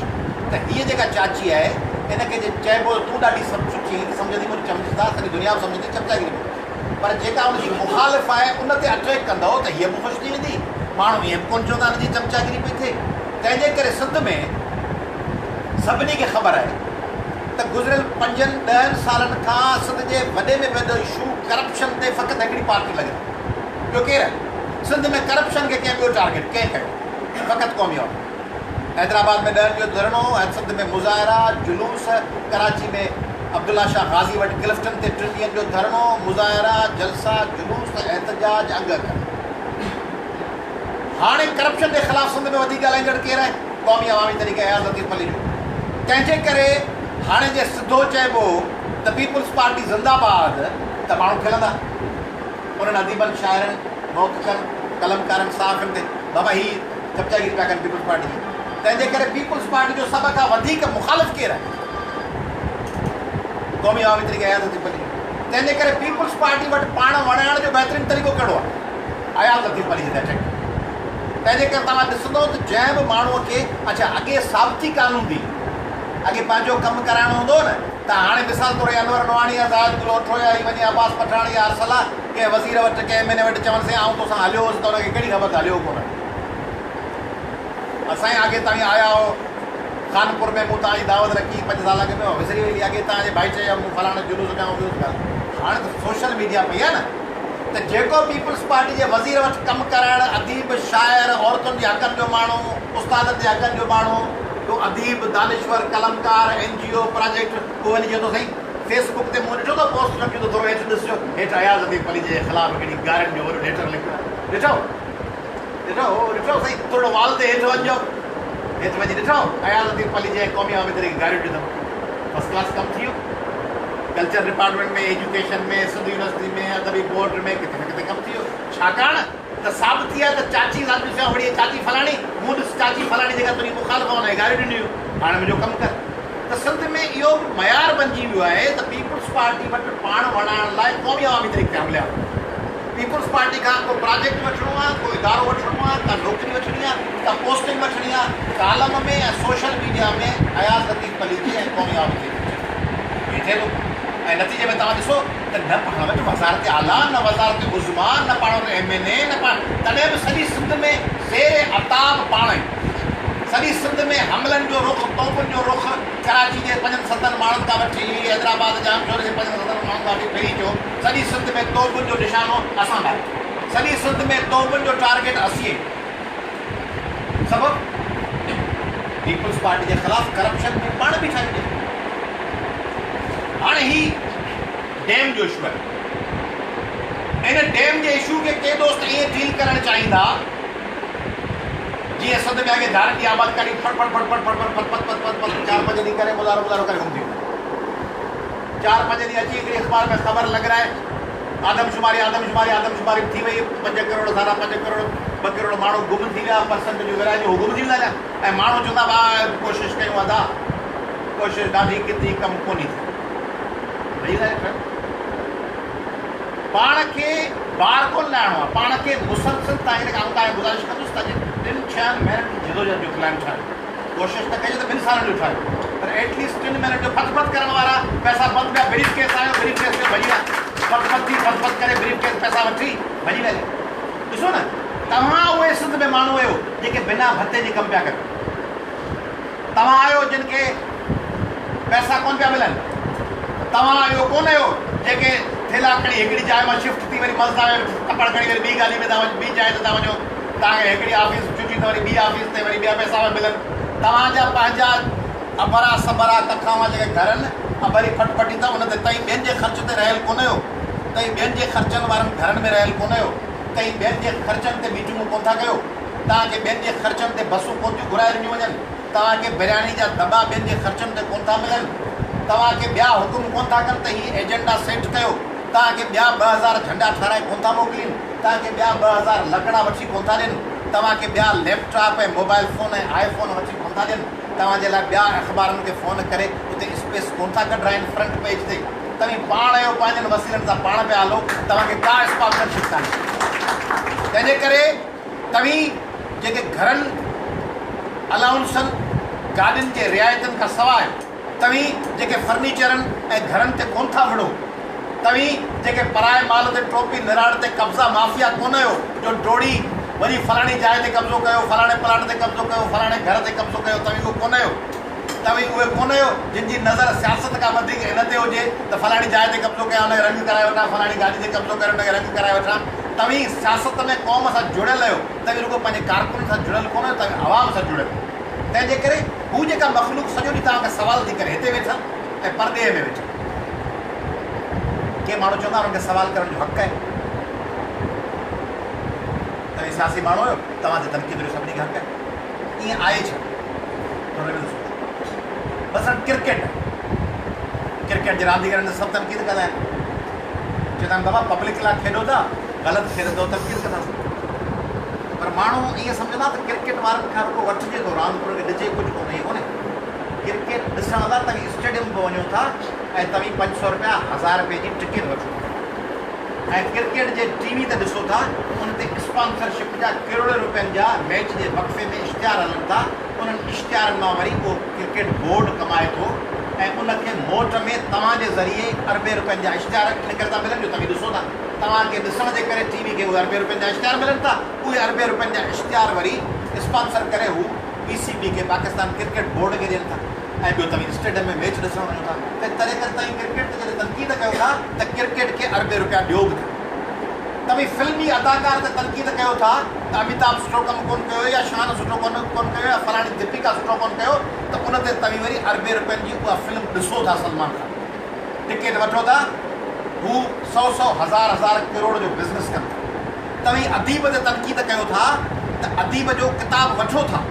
ته هيء جيڪا چاچي آهي ان کي جي چئبو ته تون ڏاڍي سٺي آهين ته سمجهندي منهنجي چمچدا، سڄي دنيا به سمجهندي چمچاگيري پئي ڪري پر جيڪا ان جي مخالف آهي ان تي اٽيڪ ڪندؤ ته هيء به خوش ٿي ويندي، ماڻهو ائين به ڪونه چوندا هن جي چمچاگيري پئي ٿئي. تنهن جي ڪري سنڌ ۾ سڀني کي خبر آهي ته گذريل پنجن ڏهن سالن کان سنڌ جي وڏي ۾ وڏو اشو ڪرپشن تي فقط هڪڙي پارٽي لڳل آهي. ٻيو ڪير آهي؟ سنڌ ۾ ڪرپشن کي ڪنهن ٻيو ٽارگيٽ ڪنهن ڪيو؟ فقط قومي عوام. حيدرآباد ۾ ڏهن جو ڌرڻو، سنڌ ۾ مظاهرا، جلوس، ڪراچي ۾ عبدالله شاهه غازي وٽ ڪلفٽن تي ٽن ڏينهن جو ڌرڻو، مظاهرا، جلسا، جلوس، احتجاج، انگ اکر. هاڻي ڪرپشن جي خلاف سنڌ ۾ وڌيڪ ڳالهائيندڙ ڪير آهي؟ قومي عوامي تحريڪ اياز لطيف پليجو. تنهن جي ڪري هاڻي جي سڌو چئبو ته پيپلز پارٽي زنده باد ته ماڻهو کلندا. انهن اديبن، شاعرن، محققن، قلمڪارن، صحافين تي بابا هي چمچاگيري پيا ڪن پيپلز پارٽي جي. تنهن جي ڪري پيپلز پارٽي جو سڀ کان وڌيڪ مخالف ڪير آهي؟ قومي عوامي تحريڪ اياز لطيف پليجو. تنهن جي ڪري پيپلز پارٽي وٽ پاڻ وڻائڻ جو بهترين طريقو ڪهڙو آهي؟ اياز لطيف پليجي تي اٽيڪ. تنهن جي ڪري توهان ڏسندو ته جنهن به ماڻهوء کي اڇا اڳي ثابتي ڪانه هوندي اڳي پنهنجو ڪم ڪرائڻو هوندو هو نه ته هاڻي مثال طور هي انور نوحاڻي يا زاهد گل اوٺو يا هي وڃي عباس پٺاڻ يا ارسلا ڪنهن وزير وٽ ڪنهن ايم اين اي وٽ چون سائين آئون توسان هليو هوس ته ان کي ڪهڙي خبر ته هليو ڪونه سائين اڳي توهين آيا هو خانپور ۾ مون توهان جي دعوت رکي پنج سال اڳ ۾ اها وسري وئي اڳي توهان جي ڀائي چيو مون فلاڻي جلوس ۾ آئون ويس ڳالهه هاڻي ته سوشل ميڊيا پئي آهي نه ته جيڪو پيپلز پارٽي جي وزير وٽ ڪم ڪرائڻ اديب، شاعر، عورتن جي حقن جو ماڻهو، استادن جي حقن جو ماڻهو، ڪو اديب، دانشور، قلمڪار، اين جي او، پراجيڪٽ. ڪو وڃي چئي ٿو سائين فيس بڪ تي مون ڏٺو ته پوسٽ رکيو ته ٿورو هيٺ ڏسجو هيٺ اياز لطيف پليجي جي خلاف هڪڙي گارين جو وڏو ليٽر لکيو آهي ڏٺو ڏٺو هو ڏٺو سائين ٿورو وال تي هيٺ وڃجو هيٺ وڃي ڏٺو اياز لطيف پليجي ۽ قومي عوامي تحريڪ کي گاريون ڏنم فرسٽ ڪلاس ڪم ٿي ويو culture department ۾ education ۾ Sindh university ۾ ادبي بورڊ ۾ ڪٿي نه ڪٿي ڪم ٿي ويو ڇاڪاڻ ته ثابتي آهي ته چاچي سان ڏسيان وڙهي چاچي فلاڻي، مون ڏس چاچي فلاڻي جيڪا تنهنجي مخالف آهي ان کي گاريون ڏنيون هيون، هاڻي منهنجو ڪم ڪر. ته سنڌ ۾ اهو به معيار بنجي ويو آهي ته پيپلز پارٽي وٽ پاڻ وڻائڻ لاء قومي عوامي تحريڪ تي حملي آور. پيپلز پارٽي کان ڪو پراجيڪٽ وٺڻو آهي، ڪو ادارو وٺڻو آهي، ڪا نوڪري وٺڻي آهي، ڪا پوسٽنگ وٺڻي آهي، column ۾ ۽ social media ۾ Ayaz Latif پليجي ۽ قومي عوامي تحريڪ تي چڙهي ائين ٿئي ٿو ۽ نتيجي ۾ توهان ڏسو ته نه پاڻ وٽ وزارت اعليٰ، نه وزارت عظميٰ، نه پاڻ وٽ ايم اين اي، نه پاڻ تڏهن به سڄي سنڌ ۾ زير عتاب پاڻ آهيون. سڄي سنڌ ۾ حملن جو رخ، توبن جو رخ ڪراچي جي پنجن ستن ماڻهن کان وٺي حيدرآباد، ڄامشوري جي پنجن ستن ماڻهن کان وٺي ڦري اچو، سڄي سنڌ ۾ توبن جو نشانو اسان به آهيون. سڄي سنڌ ۾ توبن جو ٽارگيٽ اسين آهيون. سبب پيپلز پارٽي جي خلاف ڪرپشن ۾ پاڻ بيٺا آهيون. هاڻي هي ڊيم جو اشو آهي. ان ڊيم جي اشو کي ڪي دوست ائين ڊيل ڪرڻ چاهيندا جيئن سنڌ ۾ اڳي ڌارين جي آبادڪاري ڦڙ ڦڙ ڦڙ ڦڙ ڦڙ ڦڙ پت پت پت پت پت چار پنج ڏينهن ڪري مظاهرو مظاهرو ڪري گم ٿي ويندا. چار پنج ڏينهن اچي هڪڙي اخبار ۾ خبر لڳرائي آدمشماري آدمشماري آدمشماري به ٿي وئي پنج ڪروڙ ساڍا پنج ڪروڙ ٻه ڪروڙ ماڻهو گم ٿي ويا پرسنٽ جو ورهائجي هو گم ٿي ويندا هليا ۽ ماڻهو چوندا ڀاء ڪوشش ڪيون ادا ڪوشش ڏاڍي ڪتي ڪم ڪونهي ٿيو. پاڻ کي بار ڪونه لاهڻو آهي، پاڻ کي مسلسل تان هن آئون توهان کي گذارش ڪندس ته اڄ ٽن ڇهن مهينن جي جدوجهد جو پلان ٺاهيو. ڪوشش ته ڪجي ته ٻن سالن جو ٺاهيو پر ايٽ ليسٽ ٽن مهينن جو ڦٿ ڦٿ ڪرڻ وارا پئسا بند پيا بريف ڪيس آيو بريف ڪيس ۾ ڀڄي ويا ڦٿ ڦٿ ٿي ڦٿ ڦٿ ڪري بريف ڪيس پئسا وٺي ڀڄي ويا ڏسو نه توهان اهي سنڌ ۾ ماڻهو آهيو جيڪي بنا ڀتي جي ڪم پيا ڪريو. توهان آهيو جن کي پئسا ڪونه پيا ملن. توهان اهو ڪونه آهيو جيڪي ٿيلها کڻي هڪڙي جاء مان شفٽ ٿي وري مزدا ۾ ٽپڙ کڻي وري ٻي گاڏي ۾ ٿا وڃو ٻي جاء تي ٿا وڃو. توهان کي هڪڙي آفيس چٽي ته وري ٻي آفيس تي وري ٻيا پئسا پيا ملن. توهان جا پنهنجا اڀرا سڀرا ڪکاوان جيڪي گهر آهن اڀري ڦٽ ڦٽي ته ان تي توهين ٻين جي خرچ تي رهيل ڪونه آهيو. توهين ٻين جي خرچن وارن گهرن ۾ رهيل ڪونه آهيو. توهين ٻين جي خرچن تي ميٽنگون ڪونه ٿا ڪيو. توهان کي ٻين جي خرچن تي بسون ڪونه ٿيون گهرائي ڏنيون وڃن، توهان کي برياني جا دٻا ٻين جي خرچن تي ڪونه ٿا ملن، توهان کي ٻيا حڪم ڪونه ٿا ڪن ته هي ايجنڊا سيٽ ڪيو، توهان کي ٻيا 2000 جهنڊا ٺهرائي ڪونه ٿا موڪلين، توهان کي ٻيا 2000 لڪڙا وٺي ڪونه ٿا ڏين، توهان کي ٻيا lap top ۽ mobile phone ۽ آء فون وٺي ڪونه ٿا ڏين، توهان جي لاء ٻيا اخبارن کي فون ڪري اتي اسپيس ڪونه ٿا ڪڍرائين فرنٽ پيج تي. توهين پاڻ آهيو پنهنجن وسيلن سان پاڻ پيا هلو، توهان کي ڪا اسپانسرشپ ڪانهي. تنهنجي ڪري توهين جيڪي گهرن، الائونسن، گاڏين جي رعايتن کان سواء توهين جيڪي فرنيچرن ۽ گهرن تي ڪونه ٿا وڙهو، توهين جيڪي پرائي مال تي ٽوپي نراڙ تي قبضا مافيا ڪونه آهيو جو ڊوڙي وڃي فلاڻي جاء تي قبضو ڪيو، فلاڻي پلاٽ تي قبضو ڪيو، فلاڻي گهر تي قبضو ڪيو، توهين اهو ڪونه آهيو. توهين اهي ڪونه آهيو جن جي نظر سياست کان وڌيڪ ان تي هجي ته فلاڻي جاء تي قبضو ڪيان ان کي رنگ ڪرائي وٺان، فلاڻي گاڏي تي قبضو ڪري ان کي رنگ ڪرائي وٺان. توهين سياست ۾ قوم سان جڙيل آهيو، توهين رڳو پنهنجي ڪارڪنن سان جڙيل ڪونه آهيو، توهين عوام سان جڙيل آهيو. تنهن جي ڪري هو جيڪا مخلوق سڄو ڏينهن توهان کي سوال ٿي ڪري هتي ويٺل ۽ پرڏيهه ۾ ويٺل ڪي ماڻهو چوندا انهن کي سوال ڪرڻ جو حق آهي. توهين سياسي ماڻهو آهيو، توهان تي تنقيد جو سڀني کي حق آهي. ائين آهي ڇا؟ ٿورو ان تي سوچو. مثلاً ڪرڪيٽ آهي. ڪرڪيٽ جي رانديگرن تي سڀ تنقيد ڪندا آهن. چوندا آهن بابا پبلڪ لاء کيڏو ٿا، غلط کيڏندؤ تنقيد ڪنداسين. پر ماڻهو ائين سمجهندا ته ڪرڪيٽ وارن کان رڳو وٺجي ٿو راند پر ان کي ڏجي ڪجهه ڪونه. ائين ڪونهي. ڪرڪيٽ ڏسڻ لاء توهين اسٽيڊيم به وڃو ٿا ۽ توهين 500 رپيا هزار رپئي جي ٽڪيٽ وٺو ٿا. ۽ ڪرڪيٽ جي ٽي وي تي ڏسو ٿا ان تي اسپانسر شپ جا ڪروڙين روپين جا ميچ جي وقفي ۾ اشتهار هلن ٿا انهن اشتهارن مان وري اهو ڪرڪيٽ بورڊ ڪمائي ٿو ۽ ان کي موٽ ۾ توهان جي ذريعي اربين روپين جا اشتهار ان ڪري ٿا ملن جو توهين ڏسو ٿا توهان کي ڏسڻ جي ڪري ٽي وي کي اهي اربين روپين جا اشتهار ملن ٿا اهي اربين روپين جا اشتهار وري اسپانسر ڪري هو پي سي بي کي پاڪستان ڪرڪيٽ بورڊ کي ڏين ٿا. ۽ ٻيو توهين اسٽيڊيم ۾ ميچ ڏسڻ وڃو ٿا ته تڏهن ڪري توهين ڪرڪيٽ تي جڏهن تنقيد ڪيو ٿا ته ڪرڪيٽ کي اربين روپيا ڏيو به ٿا. توهين فلمي اداڪار تي تنقيد ڪيو ٿا ته اميتاڀ سٺو ڪم ڪونه ڪيو يا شان سٺو ڪونه ڪونه ڪيو يا فلاڻي ديپيڪا سٺو ڪونه ڪيو ته ان تي توهين وري اربين روپين جي اها فلم ڏسو ٿا سلمان خان ٽڪيٽ وٺو ٿا هو سئو سئو هزار هزار ڪروڙ جو بزنس ڪن ٿا. توهين اديب تي تنقيد ڪيو ٿا ته اديب جو ڪتاب وٺو ٿا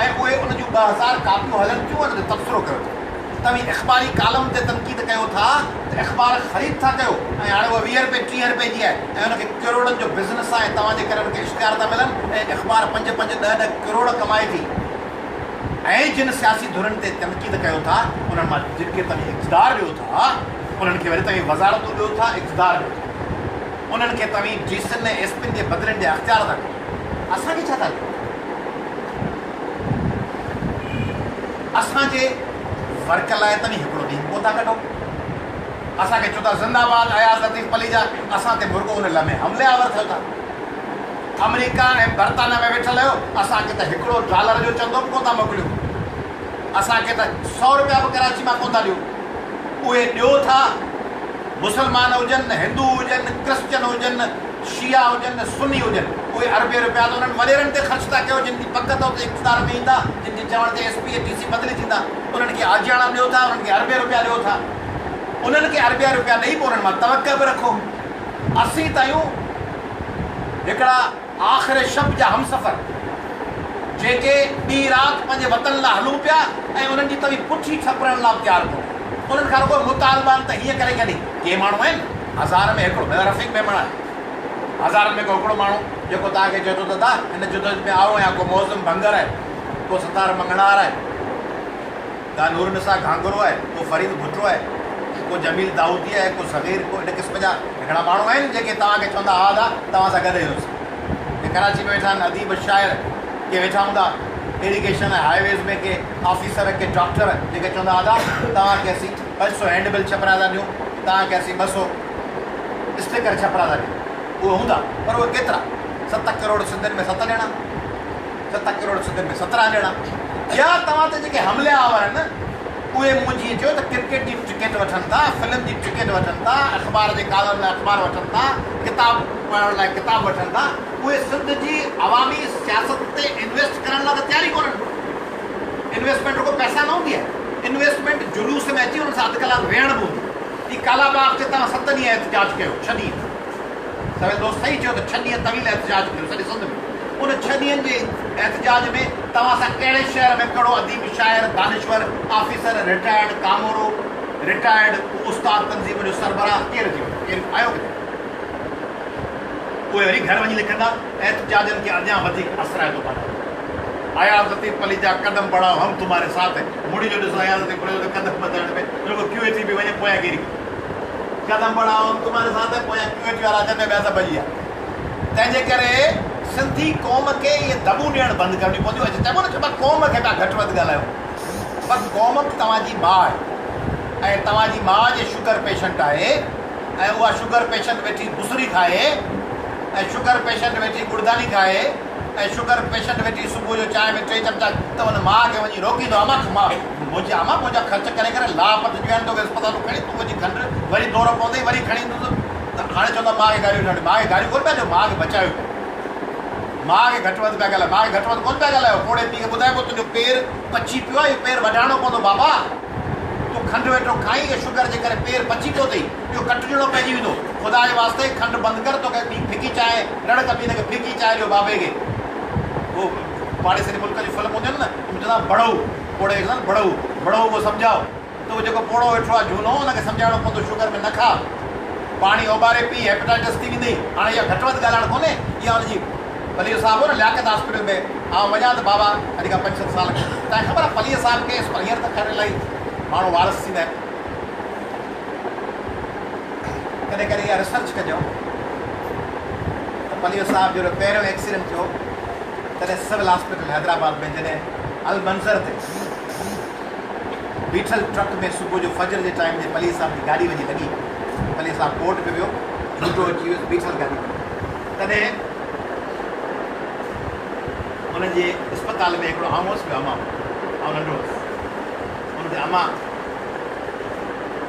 ۽ اهي ان جون 2000 ڪاپيون هلن ٿيون ان تي تبصرو ڪيو ٿا. توهين اخباري ڪالم تي تنقيد ڪيو ٿا ته اخبار خريد ٿا ڪيو ۽ هاڻي اها 20 رپئي 30 رپئي جي آهي ۽ ان کي ڪروڙن جو بزنس آهي ۽ توهان جي ڪري ان کي اشتهار ٿا ملن ۽ اخبار پنج پنج ڏهه ڏهه ڪروڙ ڪمائي ٿي ۽ جن سياسي ڌرين تي تنقيد ڪيو ٿا انهن مان جن کي توهين اقتدار ڏيو ٿا انهن کي وري توهين وزارتون ڏيو ٿا اقتدار ڏيو ٿا انهن کي توهين ڊي سين ۽ ايس پين جي بدلين جا اختيار ٿا ڏيو اسان کي ڇا ٿا ڏيو؟ اسان جي ورڪ لاء توهين هڪڙو ڏينهن ڪونه ٿا ڪڍو. اسان کي چئو ٿا زنده باد اياز لطيف پليجا، اسان تي مرڳو ان لمحي حملي آور ٿيو ٿا. آمريڪا ۽ برطانيا ۾ ويٺل آهيو، اسان کي ته هڪڙو ڊالر جو چندو به ڪونه ٿا موڪليو. اسان کي ته سئو روپيا به ڪراچي مان ڪونه ٿا ڏيو. اهي ڏيو ٿا. مسلمان هجن، هندو هجن، ڪرسچن هجن، شيعا هجن، سني هجن، اهي اربين روپيا ته انهن وڏيرن تي خرچ ٿا ڪيو جن جي پڪ اٿو ته اقتدار ۾ ايندا، جن جي چوڻ تي ايس پي ۽ ڊي سي بدلي ٿيندا، انهن کي آجياڻا ڏيو ٿا، انهن کي اربين روپيا ڏيو ٿا. انهن کي اربيا روپيا ڏئي پوء انهن مان توقع به رکو. اسين ته آهيون هڪڙا آخر شب جا همسفر، جيڪي ڏينهن رات پنهنجي وطن لاء هلون پيا ۽ انهن جي توهين پٺي ٺپرڻ لاء به تيار ڪونهي. انهن کان رڳو مطالبا آهن ته هيئن ڪري ڪڍي. ڪي ماڻهو آهن، هزار ۾ هڪڙو، ميان رفيق ميمڻ آهي، هزارن ۾ ڪو هڪڙو ماڻهو جيڪو توهان کي چئي ٿو ته ادا هن جدوجھد ۾ آئون آهيان، ڪو معظم ڀنگر آهي، ڪو ستار مڱڻهار آهي، ڪا نورالنساء گهانگهرو آهي، ڪو فريد ڀٽو آهي، ڪو جميل دائودي آهي، ڪو صغير، ڪو ان قسم جا هڪڙا ماڻهو آهن جيڪي توهان کي چوندا ها ادا توهان سان گڏ آهيون اسين. ڪي ڪراچي ۾ ويٺا آهن اديب شاعر، ڪي ويٺا هوندا ايريگيشن ۽ هاء ويز ۾ ڪي آفيسر، ڪي ڊاڪٽر جيڪي چوندا ادا توهان کي اسين 500 هينڊ بل ڇپرائي ٿا ڏيون، توهان کي اسين 200 اسٽيڪر ڇپرائي ٿا ڏيون. اهي هوندا پر اهي ڪيترا؟ 7 ڪروڙ سنڌين ۾ 7 ڄڻا؟ 7 ڪروڙ سنڌين ۾ 17 ڄڻا يا توهان تي جيڪي حملي آور آهن اهي مون جيئن چيو ته ڪرڪيٽ جي ٽڪيٽ وٺن ٿا، فلم جي ٽڪيٽ وٺن ٿا، اخبار جي ڪالم لاء اخبار وٺن ٿا، ڪتاب پڙهڻ لاء ڪتاب وٺن ٿا، اهي سنڌ جي عوامي سياست تي انويسٽ ڪرڻ لاء ته تيار ئي ڪونهن. انويسٽمينٽ رڳو پئسا نه هوندي آهي، انويسٽمينٽ جلوس ۾ اچي انهن سان اڌ ڪلاڪ ويهڻ به هوندي آهي. هي ڪالا باغ تي توهان 7 ڏينهن احتجاج ڪيو، 6 ڏينهن. سويل دوست صحيح چيو ته 6 ڏينهن طويل احتجاج ڪيو سڄي سنڌ ۾. ان 6 ڏينهن جي احتجاج ۾ توهان سان ڪهڙي شهر ۾ ڪهڙو اديب، شاعر، دانشور، آفيسر، رٽائرڊ ڪامورو، رٽائرڊ استاد تنظيم جو سربراهه ڪير اچي ويو؟ ڪير آيو ڪٿي؟ اهي وري گهر وڃي لکندا، احتجاجن کي اڃا وڌيڪ اثرائتو بڻايو. اياز لطيف پليجا قدم بڙهائو هم تمهاري ساٿ هين. مڙي جو ڏسو اياز لطيف پليجو ته قدم وڌائڻ ۾ رڳو ڪيو اي ٽي پي وڃي پويان ڪيري پيو. قدم بڙهائو هم تمهاري ساٿ هين پويان ڪيو اي ٽي وارا اچن پيا ٻيا سڀ ڀڄي ويا. تنهن جي ڪري سنڌي قوم کي اهي دٻون ڏيڻ بند ڪرڻيون پونديون. اڄ چئبو نه چئبو آهي قوم کي پيا گهٽ وڌ ڳالهايو پر قوم به توهان جي ماء آهي ۽ توهان جي ماء جي شگر پيشنٽ آهي ۽ اها شگر پيشنٽ ويٺي بسري کائي ۽ شگر پيشنٽ ويٺي گڙداني کائي ۽ شگر پيشنٽ ويٺي صبح جو چانهه ۾ ٽي چمچا ته ان ماء کي وڃي روڪيندو امان منهنجي امان منهنجا خرچ ڪري ڪري لاهه پٽجي ويا آهن توکي اسپتال کڻي تون وڃي کنڊ وري دورو پوندئي وري کڻي ايندس ته هاڻي چوندا ماء کي گاريون ڏيو ماء کي گاريون ڪونه پيا ڏيو ماء کي بچايو پيا ماء کي گهٽ وڌ پيا ڳالهايو ماء کي گهٽ وڌ ڪونه پيا ڳالهايو پوڙهي پيء کي ٻڌائبو تنهنجو پير پچي پيو آهي اهو پير وڍائڻو پوندو بابا تون کنڊ ويٺو کائين اهو شگر جي ڪري پير پچي پيو اٿئي اهو ڪٽجڻو پئجي ويندو خدا جي واسطي کنڊ بند ڪر توکي ٻي ڦڪي چانهه رڙ ڪبي هن کي ڦڪي چانهه ڏيو بابي کي اهو پاڙيسري ملڪ جون فلمون هونديون آهن نه ان ۾ چوندا آهن بڙهو پوڙهي کي چوندا آهن بڙهو بڙهو ڪو سمجهاء ته اهو جيڪو پوڙهو ويٺو آهي جهونو ان کي سمجهائڻو پوندو شگر ۾ نه کاء پاڻي اوٻاري پي هيپيٽائٽس ٿي ويندئي هاڻي اها گهٽ وڌ ڳالهائڻ ڪونهي اها ان جي پليجو صاحب هو نه لياقت هاسپيٽل ۾ آئون وڃان ته بابا اڄ کان پنج ست سال اڳ تنهن خبر آهي پليجي صاحب کي هينئر ته خير الاهي ماڻهو وارث ٿيندا آهن ڪڏهن ڪڏهن اها ريسرچ ڪجو ته پليجو صاحب جو پهريون ايڪسيڊنٽ ٿيو تڏهن سول هاسپيٽل حيدرآباد ۾ جڏهن المنظر تي بيٺل ٽرڪ ۾ صبح جو فجر جي ٽائيم تي پليجي صاحب جي گاڏي وڃي لڳي. پليجي صاحب ڪورٽ ۾ ويو، جهوٽو اچي ويس، بيٺل گاڏي ۾. تڏهن ان جي اسپتال ۾ هڪڙو آئون هوس ٻيو امان هو. آئون ننڍو هوس. ان تي امان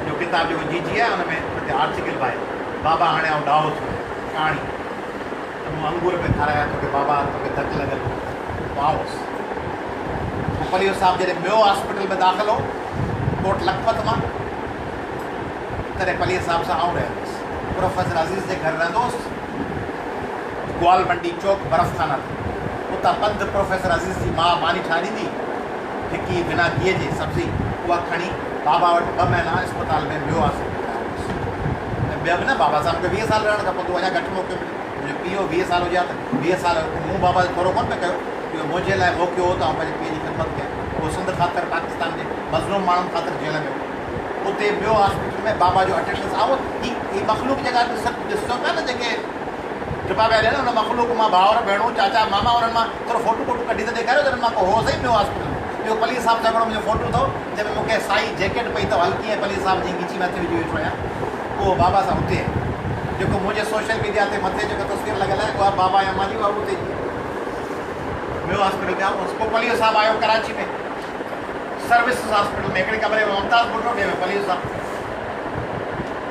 جو ڪتاب جيڪو جي جي آهي ان ۾ ان تي آرٽيڪل به آهي. بابا هاڻي آئون ڏاهو ٿيو آهيان. ڪهاڻي ته مون انگور پئي کارايا توکي بابا توکي ڌڪ لڳل هو پوء آئون هوس. پوء پليجو صاحب جڏهن ميو هاسپيٽل ۾ داخل هو ڪوٽ لکپت مان تڏهن پليجي صاحب سان آئون رهيل هوس. پروفيسر عزيز جي گهر رهندو هوس گوال منڊي چوڪ برف خانه تي. اتان پنڌ پروفيسر عزيز جي ماء ماني ٺاهي ڏيندي ڦڪي بنا گيهه جي سبزي اها کڻي بابا وٽ ٻه مهينا اسپتال ۾ ميو هاسپيٽل ۾ رهيو هوس ۽ ٻيا به نه بابا سان مونکي 20 سال رهڻ کپندو هو اڃا گهٽ موقعو مليو منهنجو پيء هو 20 سال هجي ها ته 20 سال مون بابا جو ٿورو ڪونه پئي ڪيو اهو منهنجي لاء موقعو هو ته آئون پنهنجي پيء جي خدمت ڪيان اهو سنڌ خاطر پاڪستان جي مظلوم ماڻهن خاطر جيل ۾ هو اتي ميو هاسپيٽل ۾ بابا جو اٽينڊنس آئون هي هي مخلوق جيڪا ڏسو پيا نه جيڪي ٽپا پيا ڏين ان مخلوق مان ڀائر، ڀيڻون، چاچا، ماما انهن مان ٿورو فوٽو ٻوٽو ڪڍي ته ڏيکاريو ته انهن مان ڪو هو سهي ميو هاسپيٽل ۾ اهو پليجي صاحب سان هڪڙو منهنجو فوٽو اٿو جنهن ۾ مون کي سائي جيڪيٽ پئي اٿو هلڪي ۽ پليجي صاحب جي ڳچي ۾ هٿ وجهي ويٺو آهيان اهو بابا سان اتي آهي جيڪو منهنجي سوشل ميڊيا تي مٿي جيڪا تصوير لڳل آهي اها بابا ۽ امان جي اها به اتي جي آهي ميو هاسپيٽل ۾ آئون هوس پوء پليجو صاحب آيو ڪراچي ۾ سروسز هاسپيٽل ۾ هڪڙي ڪمري ۾ ممتاز ڀٽو ٻئي ۾ پليجو صاحب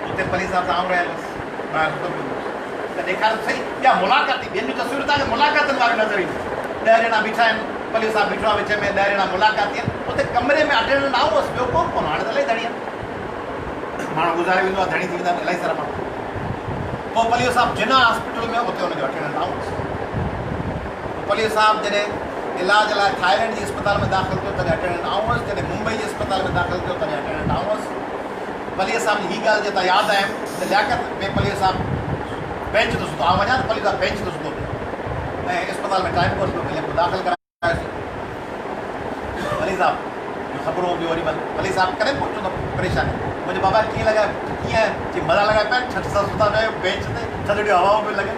اتي پليجي صاحب سان آئون رهيل هوس ٻاهر ستو پيو هوندو هوس ته ڏيکاريو ته سهي اها ملاقاتي ٻين جون تصويرون توهان کي ملاقاتن واريون نظر اينديون. ڏهه ڄڻا بيٺا آهن، پليجو صاحب بيٺو آهي وچ ۾ ڏهه ڄڻا ملاقاتي آهن. اتي ڪمري ۾ اٽينڊنٽ آئون هوس ٻيو ڪو به ڪونه هو. هاڻي ته الائي ڌڻي آهن. ماڻهو گذاري ويندو آهي ڌڻي ٿي ويندا آهن الائي سارا ماڻهو. پوء پليجو صاحب جناح هاسپيٽل ۾ اتي ان جو اٽينڊنٽ آئون هوس. پوء پليجو صاحب جڏهن علاج لاء ٿائيلينڊ جي اسپتال ۾ داخل ٿيو تڏهن اٽينڊنٽ آئون هوس، جڏهن ممبئي جي اسپتال ۾ داخل ٿيو تڏهن اٽينڊنٽ آئون هوس. پليجي صاحب جي هي ڳالهه جي تان ياد آيم ته لياقت ۾ پليجو صاحب بينچ تي ستو آئون وڃان ته پليجو صاحب بينچ تي ستو پيو ۽ اسپتال ۾ ٽائيم ڪونه پيو ملي پوء داخل ڪرايوسين پليجي صاحب جون خبرون هونديون اوڏي مهل پليجي صاحب ڪڏهن به چوندو پريشان منهنجو بابا ڪيئن لڳا ڪيئن چي مزا لڳا پيا ڇٽ سان ستا پيا آهيو بينچ تي ٿڌڙيون هوائون پيون لڳن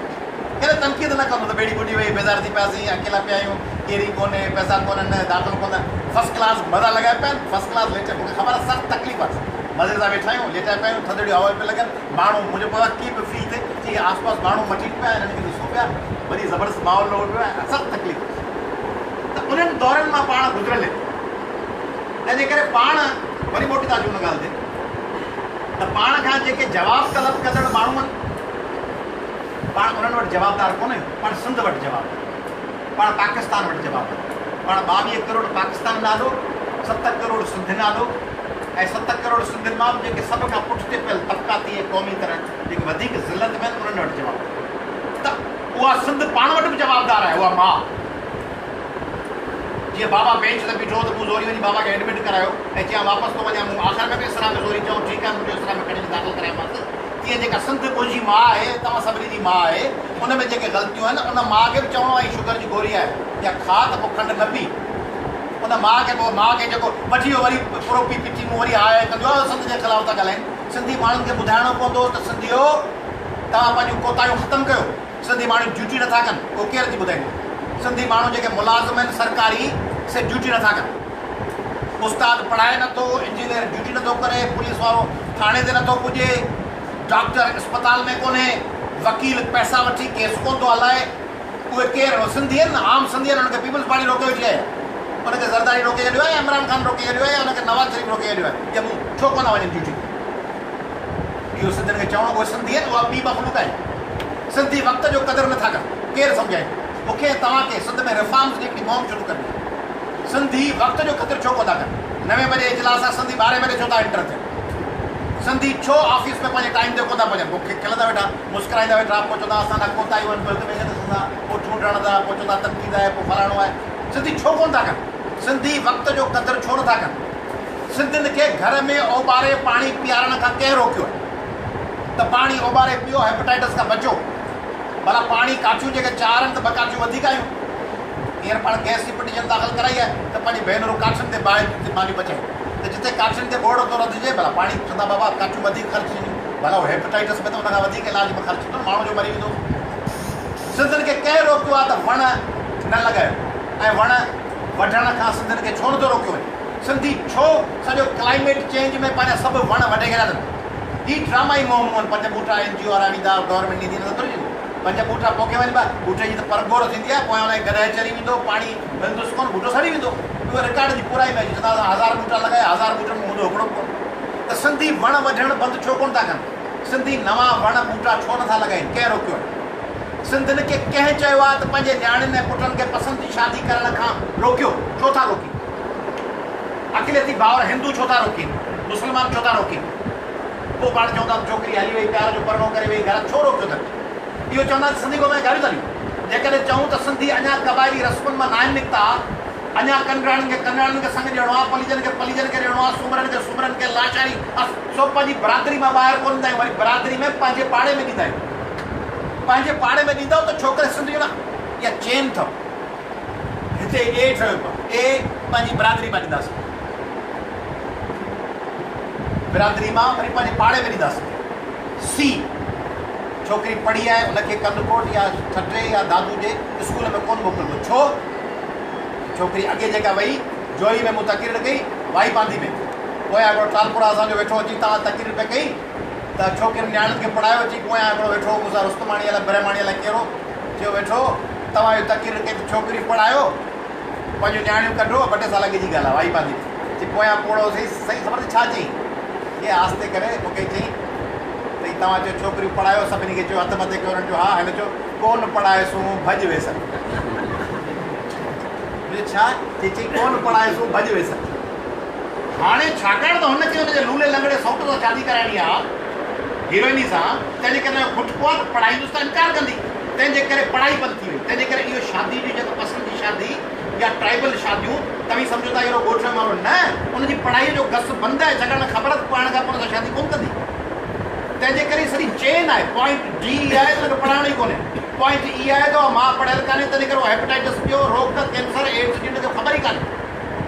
ڪڏهن تنقيد نه ڪندو ته ٻيڙي ٻڏي وئي، بيزار ٿي پياسين، اڪيلا پيا آهيون، ڪير ئي ڪونهي، پئسا ڪونهن، داخل ڪونه، فرسٽ ڪلاس مزا لڳايا پيا آهن، فرسٽ ڪلاس ليٽيا، مون کي خبر آهي سخت تڪليف آهي، مزي سان ويٺا آهيون، ليٽيا پيا آهيون، ٿڌڙيون هوائون پيون لڳن، ماڻهو منهنجو پويان ڪيئن پيو فيل ٿئي، چي آس پاس ماڻهو مٽين پيا، هنن کي ڏسون پيا، وڏي زبردست ماحول لڳو پيو آهي، سخت تڪليف ته انهن دورن مان پاڻ گذريل آهيون، تنهن جي ڪري پاڻ وري موٽي ٿا اچون ان ڳالهه تي ته پاڻ کان جيڪي جواب طلب ڪندڙ ماڻهو آهن، پاڻ انهن وٽ جوابدار ڪونه آهيون، پاڻ سنڌ وٽ جوابدار آهيون، پاڻ پاڪستان وٽ جوابدار آهيون. پاڻ 22 ڪروڙ پاڪستانين آڏو، ست ڪروڙ سنڌين آڏو ۽ ست ڪروڙ سنڌين مان به جيڪي سڀ کان پٺتي پيل طبقاتي ۽ قومي طرح جيڪي وڌيڪ ذلت ۾ آهن انهن وٽ جوابدار آهيون ته اها سنڌ پاڻ وٽ به جوابدار آهي اها ماء جيئن بابا بينچ تي بيٺو هو ته مون زوري وڃي بابا کي ايڊمٽ ڪرايو ۽ چيائين واپس ٿو وڃان مون آخر ۾ به اسرا ۾ زوري چيو ٺيڪ آهي منهنجو اسرا ۾ کڻي وڃي داخل ڪرايومانس تيئن جيڪا سنڌ منهنجي ماء آهي توهان سڀني جي ماء آهي ان ۾ جيڪي غلطيون آهن ان ماء کي به چوڻو آهي هي شگر جي گوري آهي يا کاء ته پوء کنڊ نه پي ان ماء کي پوء ماء کي جيڪو وٺي ويو وري پرو پي پي ٽيمون وري هاء هاء ڪنديون آهي سنڌ جي خلاف ٿا ڳالهائين سنڌي ماڻهن کي ٻڌائڻو پوندو ته سنڌيو توهان پنهنجون ڪوتاهيون ختم ڪيو سنڌي ماڻهو ڊيوٽي نٿا ڪن اهو ڪير اچي ٻڌائيندو سنڌي ماڻهو جيڪي ملازم آهن سرڪاري سي ڊيوٽي نٿا ڪن استاد پڙهائي نٿو، انجنيئر ڊيوٽي نٿو ڪري، پوليس وارو ٿاڻي تي نٿو پڄي، ڊاڪٽر اسپتال ۾ ڪونهي، وڪيل پئسا وٺي ڪيس ڪونه ٿو هلائي، اهي ڪير آهن؟ اهي سنڌي آهن نه، عام سنڌي آهن، انهن کي پيپلز پارٽي روڪي ويٺي آهي، ان کي زرداري روڪي ڇڏيو آهي يا عمران خان روڪي ڇڏيو آهي يا ان کي نواز شريف روڪي ڇڏيو آهي يا مون ڇو ڪونه وڃن ڊيوٽي تي؟ اهو سنڌين کي چوڻو اهي سنڌي آهن، اها ٻي مخلوق آهي. سنڌي وقت جو قدر نٿا ڪن، ڪير سمجهائيندو؟ مون کي ۽ توهان کي سنڌ ۾ ريفارمز جي هڪڙي مهم شروع ڪرڻي آهي. سنڌي وقت جو قدر ڇو ڪونه ٿا ڪن؟ نوين بجي اجلاس آ سنڌي ٻارهين بجي ڇو ٿا انٽر ٿين؟ سنڌي ڇو آفيس ۾ پنهنجي ٽائيم تي ڪونه ٿا پهچن؟ پوء کلندا ويٺا مسڪرائيندا ويٺا پوء چوندا اسان ڏانهن ڪوتاهيون آهن پوء هڪ ٻئي کي ڏسندا پوء ٺونٺ هڻندا پوء چوندا تنقيد آهي پوء فلاڻو آهي سنڌي ڇو ڪونه ٿا ڪن؟ سنڌي وقت جو قدر ڇو نٿا ڪن؟ سنڌين کي گهر ۾ اوٻاري پاڻي پيارڻ کان ڪنهن روڪيو آهي ته پاڻي اوٻاري پيئو هيپاٽائٽس کان بچو ڀلا پاڻي ڪاٺيون جيڪي چار آهن ته ٻه ڪاٺيون وڌيڪ آيون هينئر پاڻ گئس جي پٽيشن داخل ڪرائي آهي ته پنهنجي ڀينرون ڪاٺين تي باهه تي ماني پچائين ته جتي ڪاٺين تي ٻوڙ ٿو رڌجي ڀلا پاڻي چوندا بابا ڪاٺيون وڌيڪ خرچ ٿينديون ڀلا اهو هيپاٽائٽس ۾ ته ان کان وڌيڪ علاج ۾ خرچ ٿيندو نه ماڻهو جو مري ويندو. سنڌين کي ڪنهن روڪيو آهي ته وڻ نه لڳايو ۽ وڻ وڍڻ کان سنڌين کي ڇو نٿو روڪيو وڃي سنڌي ڇو سڄو ڪلائميٽ چينج ۾ پنهنجا سڀ وڻ وڍي ڇڏيا اٿن هي ڊرامائي مهمون آهن پنج ٻوٽا اين جي او وارا ويندا گورنمينٽ ڏيندي نه ته ٿوري ڏيندي. پنج ٻوٽا پوکي وڃبا، ٻوٽي جي ته پرگهور ٿيندي آهي، پويان ان کي گڏهه چري ويندو، پاڻي ملندس ڪونه، ٻوٽو سڙي ويندو. اهو رڪارڊ جي پورائي ۾ اچي چوندا اسان هزار ٻوٽا لڳايا، هزار ٻوٽن مان هوندو هڪڙو به ڪونه. ته سنڌي وڻ وڍڻ بند ڇو ڪونه ٿا ڪن؟ سنڌي نوان وڻ ٻوٽا ڇو نٿا لڳائين؟ ڪنهن روڪيو آهي؟ سنڌين کي ڪنهن چيو آهي ته پنهنجي نياڻين ۽ پٽن کي پسند جي شادي ڪرڻ کان روڪيو؟ ڇو ٿا روڪين؟ اقليتي ڀائر هندو ڇو ٿا روڪين؟ مسلمان ڇو ٿا روڪين؟ پوء پاڻ چئون ٿا ته ڇوڪري هلي وئي، پيار جو پرڻو ڪري وئي گهر، ڇو روڪيو اٿن؟ اهو چوندا ته سنڌي قوم کي گاريون ٿا ڏيون. جيڪڏهن چئون ته سنڌي اڃا قبائلي رسمن مان ناهن نڪتا، اڃا ڪنڊراڻين کي ڪنڊراڻين کي سڱ ڏيڻو آهي، پليجن کي پليجن کي ڏيڻو آهي، سومرن کي سومرن کي، لاشاري سو پنهنجي برادري مان ٻاهر ڪونه ڏيندا آهيون، وري برادري ۾ پنهنجي پاڙي ۾ ڏيندا آهيون. پنهنجي پاڙي ۾ ڏيندؤ ته ڇوڪري سنڌ جو نه اها چين اٿو. هتي اي ٺهيو پيو آهي، اي پنهنجي برادري مان ڏينداسين. برادري مان وري پنهنجي پاڙي ۾ ڏينداسين. سي ڇوڪري پڙهي آهي ان کي ڪنڌڪوٽ يا ٺٽي يا دادو جي اسڪول ۾ ڪونه موڪلبو. ڇو؟ ڇوڪري اڳي جيڪا وئي جوهي ۾ مون تقرير ڪئي وائي پانڌي ۾ پويان هڪڙو ٽالپر اسان جو ويٺو اچي توهان تقرير پئي ڪئي ته ڇوڪرين نياڻين کي پڙهايو اچي پويان هڪڙو ويٺو هو مون سان رستماڻي الائي برهماڻي الائي ڪير هو چيو ويٺو توهان اهو تقرير ڪئي ته ڇوڪريون پڙهايو پنهنجون نياڻيون ڪڍو ٻه ٽي سال اڳي جي ڳالهه آهي وائي پانڌي ۾ چي پويان پوڙهو سائين سائين خبر اٿئي ڇا چيائين ائين آهستي ڪري مون کي چيائين ته توهان چيو ڇوڪريون پڙهايو سڀني کي چيو هٿ مٿي ڪيو انهن چيو ها هن چيو ڪونه پڙهائيسون ڀڄ ويسن. مون چيو ڇا؟ چي چئي ڪونه پڙهائيسون ڀڄ ويسن. هاڻي ڇاڪاڻ ته هن کي هن جي لولي لنگڙي سئوٽ سان شادي ڪرائڻي آ، هيروئني سان، تنهن جي ڪري هن جو کٽڪو آ ته پڙهائيندس ته انڪار ڪندي، تنهن جي ڪري پڙهائي بند ٿي وئي. تنهن جي ڪري اهو شادي جون جيڪا پسند جي شادي يا ٽرائيبل شاديون توهين سمجهو ٿا اهڙو ڳوٺ جو ماڻهو نه، ان جي پڙهائيء جو گس بند آهي ڇاڪاڻ ته خبر اٿس پڙهڻ کان پوء هن سان شادي ڪونه ڪندي. تنهن جي ڪري سڄي چين آهي، پوائنٽ ڊي آهي ته ان کي پڙهائڻو ئي ڪونهي، پوائنٽ اي آهي ته اها ماء پڙهيل ڪانهي تنهن ڪري اها هيپاٽائٽس جو روڪ، ڪينسر، ايڊز جي ان کي خبر ئي ڪانهي.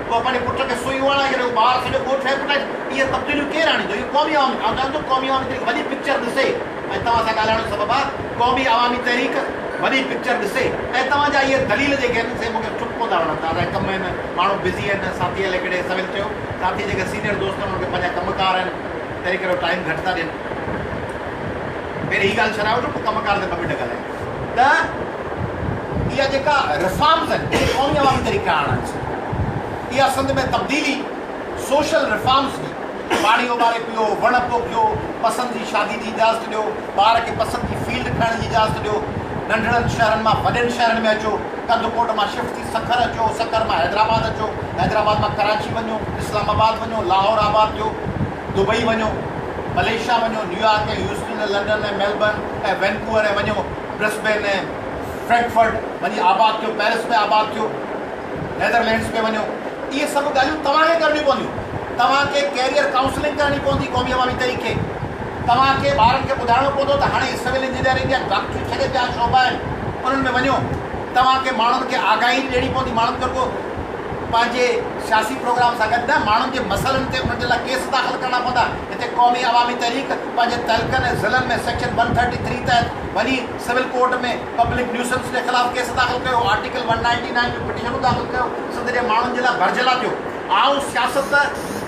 اها پنهنجي پٽ کي سوئي هڻائي ڇڏي، اهو ٻار سڄو ڳوٺ هيپاٽائٽس، اهي تبديليون ڪير آڻيندو؟ اهو قومي عوامي، آئون چوان ٿو قومي عوامي تحريڪ وڏي پڪچر ڏسي ۽ توهان سان ڳالهائڻ جو سبب آهي قومي عوامي تحريڪ وڏي پڪچر ڏسي ۽ توهان جا اهي دليل جيڪي آهن سي مون کي چپ ڪونه ٿا وڻن، توهان جا ڪم آهن، ماڻهو بزي آهن، ساٿي الائي ڪهڙي سويل چيو، ساٿي جيڪي سينيئر دوست آهن انهن کي پنهنجا ڪم ڪار آهن. تنهن ڪري هو ٽائيم گهٽ ٿا ڏين. پهرين هي ڳالهه ڇڏائي وٺو پوء ڪم ڪار تي ٻه منٽ ڳالهايون ته اها جيڪا ريفارمز آهن اهي قومي عوامي تحريڪ آڻڻ آهن اها سنڌ ۾ تبديلي سوشل ريفارمز جي پاڻي اٻاري پيو وڻ پوکيو پسند جي شادي جي اجازت ڏيو ٻار کي پسند جي فيلڊ کڻڻ جي اجازت ڏيو ننڍڙن شهرن مان وڏن شهرن ۾ اچو ڪنڌڪوٽ مان شفٽ ٿي سکر اچو سکر مان حيدرآباد اچو حيدرآباد مان ڪراچي وڃو اسلام آباد وڃو لاهور آباد ٿيو دبئي وڃو، ملائيشيا وڃو، New York ۽ Houston ۽ London ۽ Melbourne ۽ Vancouver ۽ وڃو برسبين ۽ فرينڪفرٽ وڃي آباد ٿيو، پيرس ۾ آباد ٿيو، نيدرلينڊز ۾ وڃو. اهي سڀ ڳالهيون توهان کي ڪرڻيون پونديون. توهان کي ڪيريئر ڪائونسلنگ ڪرڻي پوندي قومي عوامي تحريڪ کي. توهان کي ٻارن کي ٻڌائڻو پوندو ته هاڻي سول انجنيئرنگ يا ڊاڪٽري ڇڏي ٻيا شعبا آهن انهن ۾ وڃو. توهان کي ماڻهن کي آگاهي ڏيڻي پوندي ماڻهن کي رڳو پنهنجي سياسي پروگرام سان گڏ نه ماڻهن جي مسئلن تي انهن جي لاء ڪيس داخل ڪرڻا پوندا. هتي قومي عوامي تحريڪ پنهنجي تعلقن ۽ ضلعن ۾ سيڪشن ون ٿرٽي ٿري تحت وڃي سول ڪورٽ ۾ پبلڪ نيوسنس جي خلاف ڪيس داخل ڪيو، آرٽيڪل ون نائنٽي نائين جون پٽيشنون داخل ڪيو، سنڌ جي ماڻهن جي لاء ڀرجهلا ٿيو. آئون سياست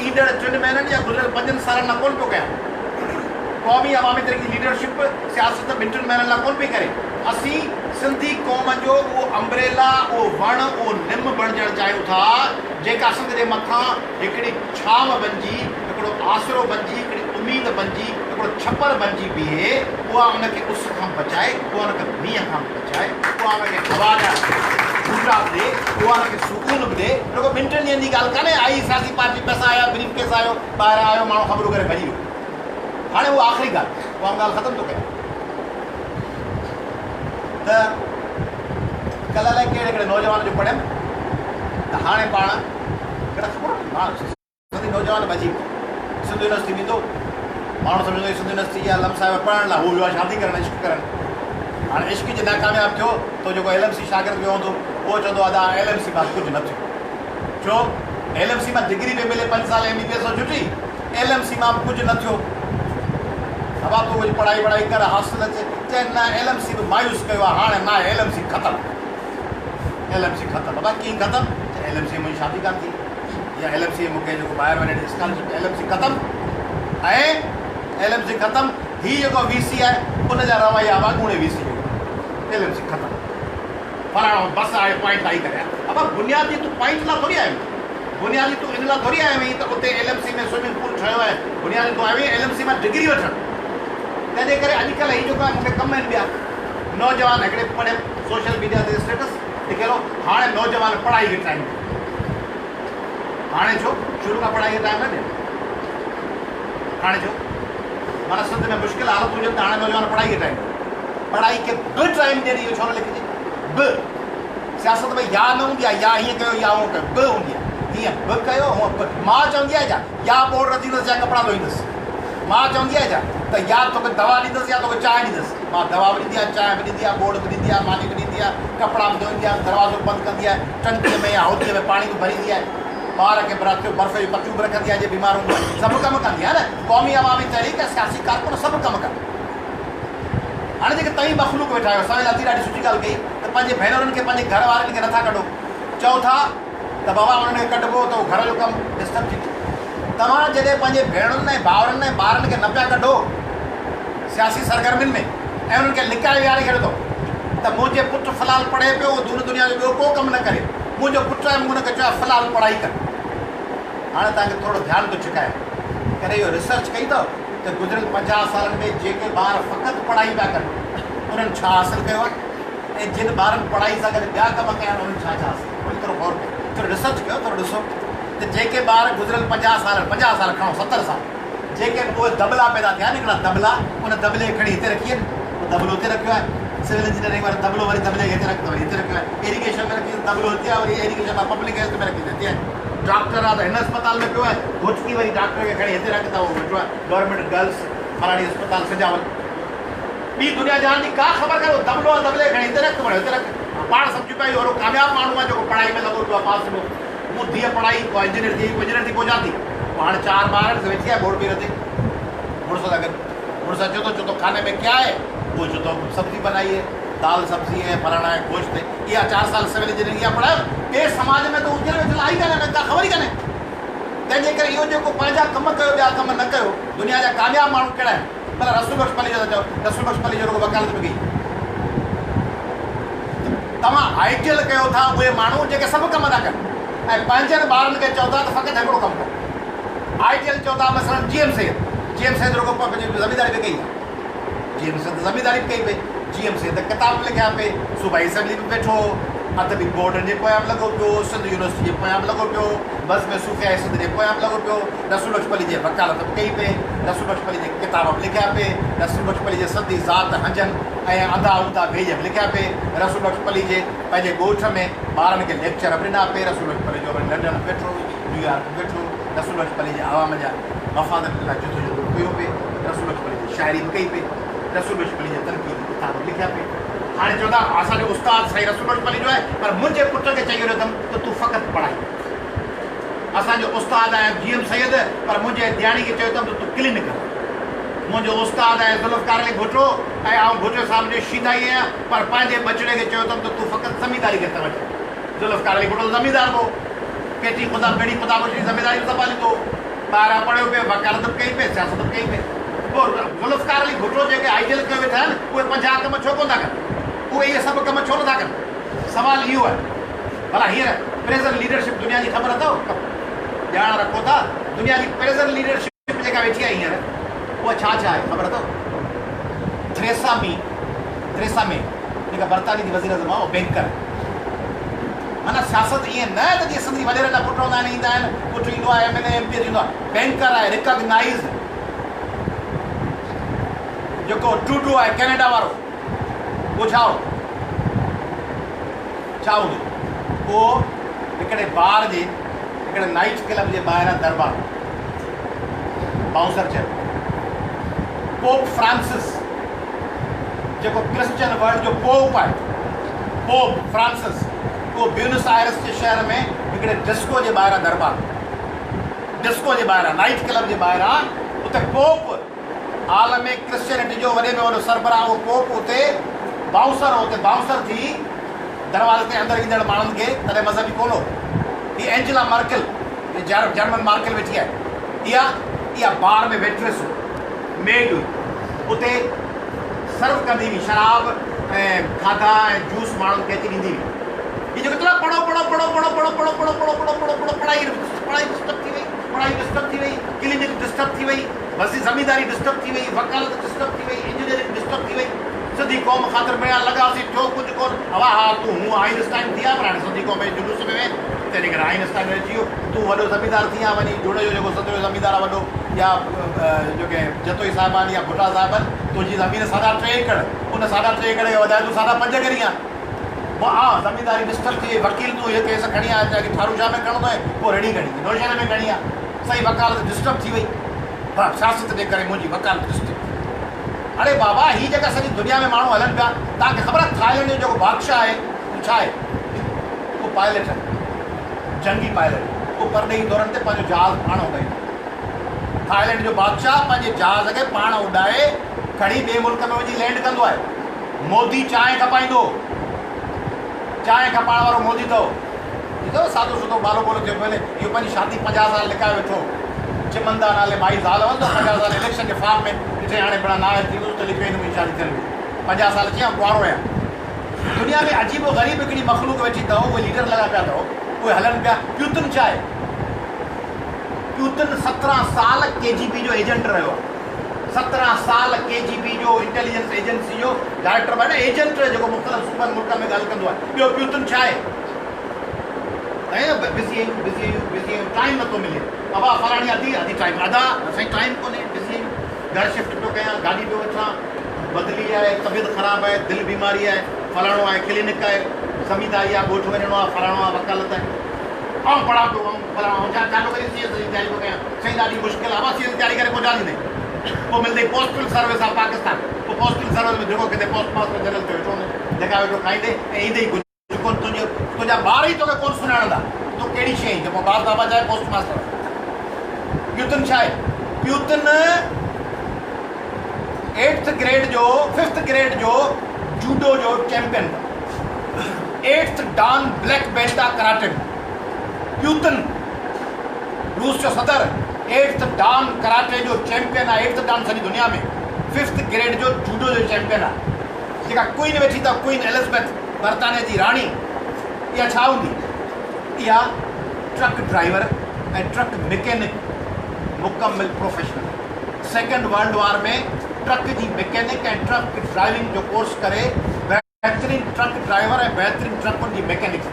ايندڙ ٽن مهينن يا گذريل پنجن سالن لاء ڪونه پيو ڪيان. قومي عوامي تحريڪ جي ليڊرشپ سياست ٻن ٽن مهينن لاء ڪونه پئي ڪري. اسين سنڌي قوم جو اهو امبريلا، اهو وڻ، اهو نم بڻجڻ چاهيون ٿا، جيڪا سنڌ جي مٿان هڪڙي ڇانو بنجي، هڪڙو آسرو بنجي، هڪڙي اميد بنجي، هڪڙو ڇپر بنجي بيهي، اها ان کي اس کان به بچائي، اها ان کي مينهن کان به بچائي، اها ان کي هوا جا جهوٽا به ڏي، اها ان کي سڪون به ڏي. رڳو ٻن ٽن ڏينهن جي ڳالهه ڪانهي، آئي سياسي پارٽي، پئسا آيا، بريف ڪيس آيو، ٻاهران آيو، ماڻهو خبرون ڪري ڀڄي ويو. هاڻي اها آخري ڳالهه، اها آئون ڳالهه ختم ٿو ڪيان ته ڪلهه الائي ڪهڙي هڪڙي نوجوان جو پڙهيم ته هاڻي پاڻ ڪهڙا خبر سنڌي نوجوان به عجيب سنڌ يونيورسٽي ويندو ماڻهو سمجهندو هي سنڌ يونيورسٽي يا لم صاحب پڙهڻ لاء هو ويو آهي شادي ڪرڻ عشق ڪرڻ هاڻي عشق جي ناڪامياب ٿيو ته جيڪو ايل ايم سي شاگرد ويو هوندو اهو چوندو ادا ايل ايم سي مان ڪجهه نه ٿيو ڇو ايل ايم سي مان ڊگري پئي ملي پنج سال ايم بي بي ايس ڇٽي ايل ايم سي مان به ڪجهه نه ٿيو. ابا تون ڪجهه پڙهائي وڙهائي ڪر هاسٽل اچ. چئي نه ايل ايم سي به مايوس ڪيو آهي هاڻي ناهي ايل ايم سي ختم. ايل ايم سي ختم. ابا ڪيئن ختم؟ چئي ايل ايم سي منهنجي شادي ڪانه ٿي يا ايل ايم سي مون کي جيڪو ٻاهر وڃڻ جي اسڪالرشپ ايل ايم سي ختم ۽ ايل ايم سي ختم هي جيڪو وي سي آهي ان جا رويا به اڳوڻي وي سي جهڙا ايل ايم سي ختم. فلاڻو بس آهي پوائنٽ لاهي ڪري آ. ابا بنيادي تون پوائنٽ لا ٿوري آيو آهين. بنيادي تون ان لا ٿوري آيو آهين ته اتي L M C ۾ swimming pool ٺهيو آهي. بنيادي تون آيو آهين ايل ايم سي مان ڊگري وٺڻ. تنهن جي ڪري اڄڪلهه هي جيڪو آهي مون کي ڪم آهن ٻيا نوجوان هڪڙي پڙهيم سوشل ميڊيا تي اسٽيٽس لکيل هو هاڻي نوجوان پڙهائي کي ٽائيم ڏين. هاڻي ڇو؟ شروع کان پڙهائي کي ٽائيم نه ڏين. هاڻي ڇو؟ معنيٰ سنڌ ۾ مشڪل حالتون هجن ته هاڻي نوجوان پڙهائي کي ٽائيم ڏين. پڙهائي کي به ٽائيم ڏين اهو ڇو نه لکجي؟ به سياست ۾ يا نه هوندي آهي يا هيئن ڪيو يا هونئن ڪيو به هوندي آهي. هيئن به ڪيو هونئن به. ماء چوندي آهي ڇا يا ٻوڙ رڌيندس يا ڪپڙا ڌوئيندس. ماء چوندي آهي ڇا ته يا توکي دوا ڏيندس يا توکي چانهه ڏيندس. ماء دوا به ڏيندي آهي، چانهه به ڏيندي آهي، ٻوڙ به ڏيندي آهي، ماني به ڏيندي آهي، ڪپڙا به ڌوئيندي آهي، دروازو به بند ڪندي آهي، ٽنڪيء ۾ يا حوديء ۾ پاڻي به ڀريندي آهي، ٻار کي به رات جو برف جون پٽيون به رکندي آهي جي بيمار هوندو آهي. سڀ ڪم ڪندي آهي نه. قومي عوامي تحريڪ ۽ سياسي ڪارڪن سڀ ڪم ڪن. هاڻي جيڪي توهين مخلوق ويٺا آهيو، سويل ادي ڏاڍي سٺي ڳالهه ڪئي ته پنهنجي ڀينرن کي پنهنجي گهر وارين کي نٿا ڪڍو. چئو ٿا ته بابا انهن کي ڪڍبو ته اهو گهر جو ڪم ڊسٽرب ٿيندو. توهان جڏهن پنهنجي ڀيڻن ۽ ڀائرن ۽ ٻارن کي نه پيا ڪڍو سياسي سرگرمين ۾ ۽ انهن کي لڪائي ويهاري ڇڏيو اٿو ته منهنجي پٽ في الحال پڙهي پيو اهو دون دنيا جو ٻيو ڪو ڪم نه ڪري منهنجو پٽ آهي مون ان کي چيو آهي في الحال پڙهائي ڪر. هاڻي توهان کي ٿورو ڌيان ٿو ڇڪايان. ڪڏهن اهو ريسرچ ڪئي اٿو ته گذريل 50 سالن ۾ جيڪي ٻار فقط پڙهائي پيا ڪن انهن ڇا حاصل ڪيو آهي؟ ۽ جن ٻارن پڙهائي سان گڏ ٻيا ڪم ڪيا آهن انهن ڇا ڇا حاصل ڪيو؟ ٿورو غور ڪيو، ٿورو ريسرچ ڪيو، ٿورو ڏسو ته جيڪي ٻار گذريل 50 سالن، 50 سال کڻو 70 سال، جيڪي به اهي دٻلا پيدا ٿيا آهن هڪڙا دٻلا، ان دٻلي کي کڻي هتي رکي آهن، اهو دٻلو هتي رکيو آهي، سول انجنيئرنگ وارو دٻلو وري دٻلي کي هتي رک ته وري هتي رکيو آهي، ايريگيشن ۾ رکي ته دٻلو هتي آهي، وري ايريگيشن مان پبلڪ هيلٿ ۾ رکي ته هتي آهي، ڊاڪٽر آهي ته هن اسپتال ۾ پيو آهي، گهوٽڪي وري ڊاڪٽر کي کڻي هتي رک ته اهو ويٺو آهي گورنمينٽ گرلس فلاڻي اسپتال سجاول. ٻي دنيا جهان جي ڪا خبر ڪانهي، اهو دٻلو آهي دٻلي کي کڻي هتي رک ته هتي رک. پاڻ سمجهون پيا اهو وڏو ڪامياب ماڻهو آهي جيڪو پڙهائي ۾ لڳو پيو آهي پاس ٿيندو. مون ڌيء پڙهائي پوء انجنيئر ٿي پوء انجنيئر ٿي پوء ڇا ٿي؟ پوء هاڻي چار ٻار آهن سو ويٺي آهي ٻوڙ پئي رڌي مڙس سان گڏ. مڙس اچي ٿو چئي ٿو کاني ۾ ڪيا هي؟ اهو چئي ٿو سبزي بنائي هي، دال سبزي ۽ فلاڻا ۽ گوشت هي. اها چار سال سول انجنيئرنگ اها پڙهايو. ٻئي سماج ۾ ته اٿيل ويٺل آهي ئي ڪانه، هن کي ڪا خبر ئي ڪانهي. تنهن جي ڪري اهو جيڪو پنهنجا ڪم ڪيو ٻيا ڪم نه ڪيو. دنيا جا ڪامياب ماڻهو ڪهڙا آهن؟ ڀلا رسول بخش پليجو ٿا چئو، رسول بخش پليجو رڳو وڪالت به ڪئي. توهان آئيڊيل ڪيو ٿا اهي ماڻهو جيڪي سڀ ڪم ٿا ڪن ۽ پنهنجن ٻارن کي چئو ٿا ته فقط هڪڙو ڪم ڪر. آئيڊيل چئو ٿا مثلاً جي ايم سيد، جي ايم سيد رڳو پنهنجي زمينداري به ڪئي آهي. جي ايم سيد زمينداري به ڪئي پئي، جي ايم سيد ڪتاب به لکيا پئي، صوبائي اسيمبلي ۾ ويٺو هو، ادبي بورڊن جي پويان به لڳو پيو هو، سنڌ يونيورسٽي جي پويان به لڳو پيو هو، بزم صوفياء سنڌ جي پويان به لڳو پيو هو، رسول بخش پليجي وڪالت به ڪئي پئي، رسول بخش پليجي ڪتاب به لکيا پئي، رسول بخش پليجي سندي ذات هنجن ۽ انڌا اونڌا ويڄ به لکيا پئي، رسول بخش پليجي پنهنجي ڳوٺ ۾ ٻارن کي ليڪچر به ڏنا پئي، رسول بخش پليجو وري لنڊن به ويٺو، نيويارڪ به ويٺو، رسول بخش پليجي عوام جا مفادن لاء جدوجهد به ڪيو پئي، رسول بخش پليجي شاعري به ڪئي پئي، رسول بخش پليجي تنقيدي ڪتاب به لکيا پئي. هاڻي چوندا اسان جو استاد سائين رسول بخش پليجو آهي پر منهنجي پٽ کي چئي ڇڏيو اٿم ته تون فقط پڙهائي ڪر. اسان جو استاد آهي جي ايم سيد پر منهنجي ڌياڻي کي چيو اٿم ته تون ڪلينڪ هلاء. منهنجو استاد آهي ذوالفقار علي ڀٽو ۽ آئون ڀٽو صاحب جو شيدائي آهيان پر پنهنجي ٻچڙي کي چيو اٿم ته تون فقط زمينداري کي توجه ڏي. ذوالفقار علي ڀٽو ته زميندار به هو. پيٽي خدا پيڙهي خدا بخش جي زمينداري به سنڀاليندو هو. ٻاهران پڙهيو پئي، وڪالت به ڪئي پئي، سياست به ڪئي پئي. پوء ذوالفقار علي ڀٽو جيڪي آئيڊيل ڪيو ويٺا آهن اهي 50 ڪم ڇو ڪونه ٿا ڪن؟ اهي اهي سڀ ڪم ڇو نٿا ڪن؟ سوال اهو آهي. ڀلا هينئر پريزنٽ ليڊرشپ دنيا جي خبر اٿو؟ ڄاڻ رکو ٿا دنيا جي پريزنٽ ليڊرشپ جيڪا ويٺي آهي هينئر اها ڇا ڇا آهي خبر اٿو؟ ٿريسا مي، Theresa May، جيڪا برطانيه جي وزيراعظم آهي اها بينڪر آهي. معنيٰ سياست ائين نه ته جيئن سنڌي وڏيرن جا پٽ هوندا آهن ايندا آهن پٽ ايندو آهي M N A M P A ٿيندو آهي بينڪر آهي ريڪگنائيزڊ جيڪو ٽروڊو آهي ڪينيڊا وارو اهو ڇا هو؟ ڇا هوندو؟ اهو هڪڙي بار جي هڪڙي نائيٽ ڪلب جي ٻاهران دربان بائونسر چئبو. پوپ فرانسس جيڪو ڪرسچن ورلڊ جو پوپ آهي، پوپ فرانسس اهو بيونس آئرس جي شهر ۾ هڪڙي ڊسڪو جي ٻاهران دربان، ڊسڪو جي ٻاهران نائيٽ ڪلب جي ٻاهران اتي پوپ عالم ڪرسچينٽي جو وڏي ۾ وڏو سربراهه اهو پوپ اتي بائونسر هو، اتي بائونسر ٿي دروازي تي اندر ايندڙ ماڻهن کي تڏهن مذهبي ڪونه هو. هي اينجلا مرڪل هي جرمن مارڪل ويٺي آهي اها اها بار ۾ ويٽريس هئي، ميڊ هئي، اتي سرو ڪندي هئي شراب ۽ کاڌا ۽ جوس ماڻهن کي اچي ڏيندي هئي. هي جيڪو چوندا پڙهو پڙهو پڙهو پڙهو پڙهو پڙهو پڙهو پڙهو پڙهو پڙهو پڙهو پڙهائي پڙهائي ڊسٽرب ٿي وئي، پڙهائي ڊسٽرب ٿي وئي، ڪلينڪ ڊسٽرب ٿي وئي. بس زمينداري ڊسٽرب ٿي وئي، وڪالت ڊسٽرب ٿي وئي، انجنيئرنگ ڊسٽرب ٿي وئي، سنڌي قوم خاطر مڙيا لڳاسين، ٿيو ڪجهه ڪونه. اوا ها تون هونء آئنسٽائن ٿي آ پر هاڻي سنڌي قوم جي جلوس ۾ وئين، تنهنجي ڪري آئنسٽائن رهجي ويو. تون وڏو زميندار ٿي آ وڃي جوڻيجو جيڪو سنڌ جو زميندار آ وڏو يا جيڪي جتوئي صاحبان يا ڀٽا صاحبن تنهنجي زمين ساڍا ٽي ايڪڙ ان ساڍا ٽي ايڪڙ کي وڌائي تون ساڍا پنج ڪرين ها. ها زمينداري ڊسٽرب ٿي وئي، وڪيل تون اهي ڪيس کڻي آ اچ ٺاروشاه ۾ کڻندو آهين پوء رڙي کڻي نوشهري ۾ کڻي آ. سائين وڪالت ڊسٽرب ٿي وئي. ها سياست جي ڪري منهنجي وڪالت ڊسٽرب ٿي وئي. اڙي بابا هي جيڪا سڄي دنيا ۾ ماڻهو هلن پيا توهان کي خبر آهي ٿائلينڊ جو جيڪو بادشاهه آهي اهو ڇا آهي؟ اهو پائلٽ آهي جنگي پائلٽ اهو پرڏيهي دورن تي پنهنجو جهاز پاڻ اڏائيندو آهي. ٿائلينڊ جو بادشاهه پنهنجي جهاز کي پاڻ اڏائي کڻي ٻئي ملڪ ۾ وڃي لينڊ ڪندو آهي. مودي چانهه کپائيندو چانهه کپائڻ وارو مودي اٿو. ڏٺو سادو سودو ٻالو ٻولو ٿيو پيو وڃي. اهو پنهنجي شادي 50 سال لڪائي ويٺو هو. چمندا نالي مائي زال هئس ته 50 سال اليڪشن جي فارم ۾ ڏٺئي هاڻي بنا نااهل ٿي ويس ته لڪيائين ته منهنجي شادي ٿيل هئي. 50 سال چيائين آئون ڪنوارو آهيان. دنيا ۾ عجيب و غريب هڪڙي مخلوق ويٺي اٿئو اهي ليڊر لڳا پيا اٿئو اهي هلن پيا. پيوتن ڇا آهي؟ پيوتن 17 سال ڪي جي بي جو ايجنٽ رهيو آهي. 17 سال ڪي جي بي جو انٽيليجنس ايجنسي جو ڊائريڪٽر به آهي نه ايجنٽ جيڪو مختلف صوبن ملڪن ۾ ڳالهه ڪندو آهي. ٻيو پيوتن ڇا آهي؟ سائين بزي آهيون بزي آهيون بزي آهيون ٽائيم نٿو ملي ابا فلاڻي ادي ادي ٽائيم ادا سائين ٽائيم ڪونهي بزي آهيون گهر شفٽ پيو ڪيان گاڏي پيو وٺان بدلي آهي طبيعت خراب آهي دل بيماري آهي فلاڻو آهي ڪلينڪ آهي زمينداري آهي ڳوٺ وڃڻو آهي فلاڻو آهي وڪالت آهي آئون پڙهان پيو آئون فلاڻو آئون ڇا ڇا پيو ڪرين سي ايس جي تياري پيو ڪيان سائين ڏاڍي مشڪل آهي ابا سي ايس جي تياري ڪري پوء ڇا ٿيندين پوء ملندئي پوسٽل سروس آف پاڪستان پوء پوسٽل سروس ۾ جيڪو ڪٿي پوسٽ ماسٽر جنرل ٿيو ويٺو هوندين جيڪا ويٺو کائيندين ۽ ايندي ئي ڪجهه ڪونه تنهنجو تنهنجا ٻار ئي توکي ڪونه سڃاڻندا تون ڪهڙي شيء آهين جيڪو باز بابا چاهي پوسٽ ماسٽر آهي پيوتن ڇا آهي پيوتن ايٽٿ گريڊ جو ففٿ گريڊ جو جوڊو جو champion eighth dan black belt آ ڪراٽي ۾ پيوتن روس جو صدر ايٽٿ ڊان ڪراٽي جو چيمپيئن آ ايٽٿ ڊان سڄي دنيا ۾ ففٿ گريڊ جو جوڊو جو چيمپيئن آ جيڪا ڪوئين ويٺي اٿو ڪوئين ايلزبيٿ برطانيه جي راڻي اها ڇا هوندي؟ اها ٽرڪ ڊرائيور ۽ ٽرڪ مڪينڪ مڪمل پروفيشنل آهي. سيڪنڊ ورلڊ وار ۾ ٽرڪ جي مڪينڪ ۽ ٽرڪ ڊرائيونگ جو ڪورس ڪري بهترين ٽرڪ ڊرائيور ۽ بهترين ٽرڪن جي مڪينڪ ٿي.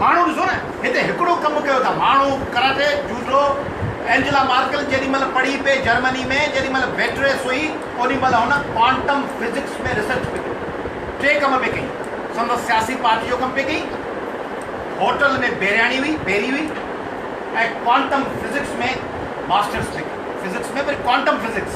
ماڻهو ڏسو نه هتي هڪڙو ڪم ڪيو ٿا ماڻهو ڪراٽي، جوڊو، اينجلا مارڪل جيڏي مهل پڙهي پئي جرمني ۾ جيڏي مهل ويٽريس هئي اوڏي مهل هن ڪوانٽم فزڪس ۾ ريسرچ پئي ڪئي. ٽي ڪم پئي ڪئي. سندس سياسي پارٽي جو ڪم پئي ڪئي، هوٽل ۾ بيرياڻي هئي، بيري هئي ۽ ڪوانٽم فزڪس ۾ ماسٽرس پئي ڪئي. فزڪس ۾ وري ڪوانٽم فزڪس.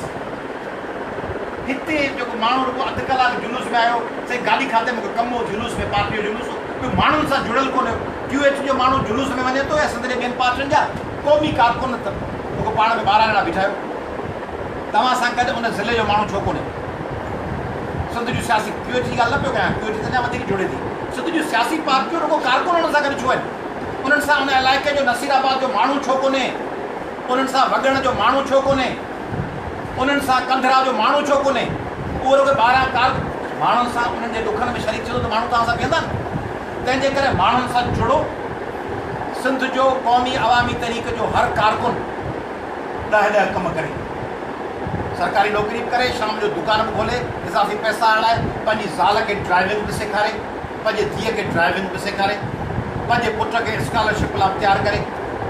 هتي جيڪو ماڻهو رڳو اڌ ڪلاڪ جلوس ۾ آيو، سائين گاڏي کاتي مون کي ڪم هو، جلوس ۾ پارٽي جو جلوس هو، ٻيو ماڻهن سان جڙيل ڪونه هيو. ڪيو ايڇ جو ماڻهو جلوس ۾ وڃي ٿو يا سنڌ جي ٻين پارٽين جا قومي ڪارڪن ته رڳو پاڻ ۾ 12 ڄڻا بيٺا آهيو. توهان سان گڏ ان ضلعي جو ماڻهو ڇو ڪونهي؟ سنڌ جون سياسي ڪيو جي ڳالهه نه پيو ڪيان، ڪيو جي ته اڃا وڌيڪ جڙي ٿي. سنڌ جون سياسي پارٽيون رڳو ڪارڪن انهن سان گڏ ڇو آهن؟ انهن سان ان علائقي جو نصير آباد جو ماڻهو ڇو ڪونهي؟ انهن سان وڳڻ جو ماڻهو ڇو ڪونهي؟ انهن سان ڪنڌرا جو ماڻهو ڇو ڪونهي؟ اهو رڳو 12 ڪار ماڻهن سان انهن جي ڏکن ۾ شريڪ ٿيندو ته ماڻهو توهان سان بيهندا نه. تنهن جي ڪري ماڻهن سان جڙو. سنڌ جو قومي عوامي تحريڪ جو هر ڪارڪن ڏهه ڏهه ڪم ڪري، سرڪاري نوڪري به ڪري، شام جو دڪان به کولي، اضافي پئسا آڻائي، پنهنجي زال کي ڊرائيونگ به سيکاري، پنهنجي ڌيء کي ڊرائيونگ به سيکاري، پنهنجي پٽ کي اسڪالرشپ لاء به تيار ڪري،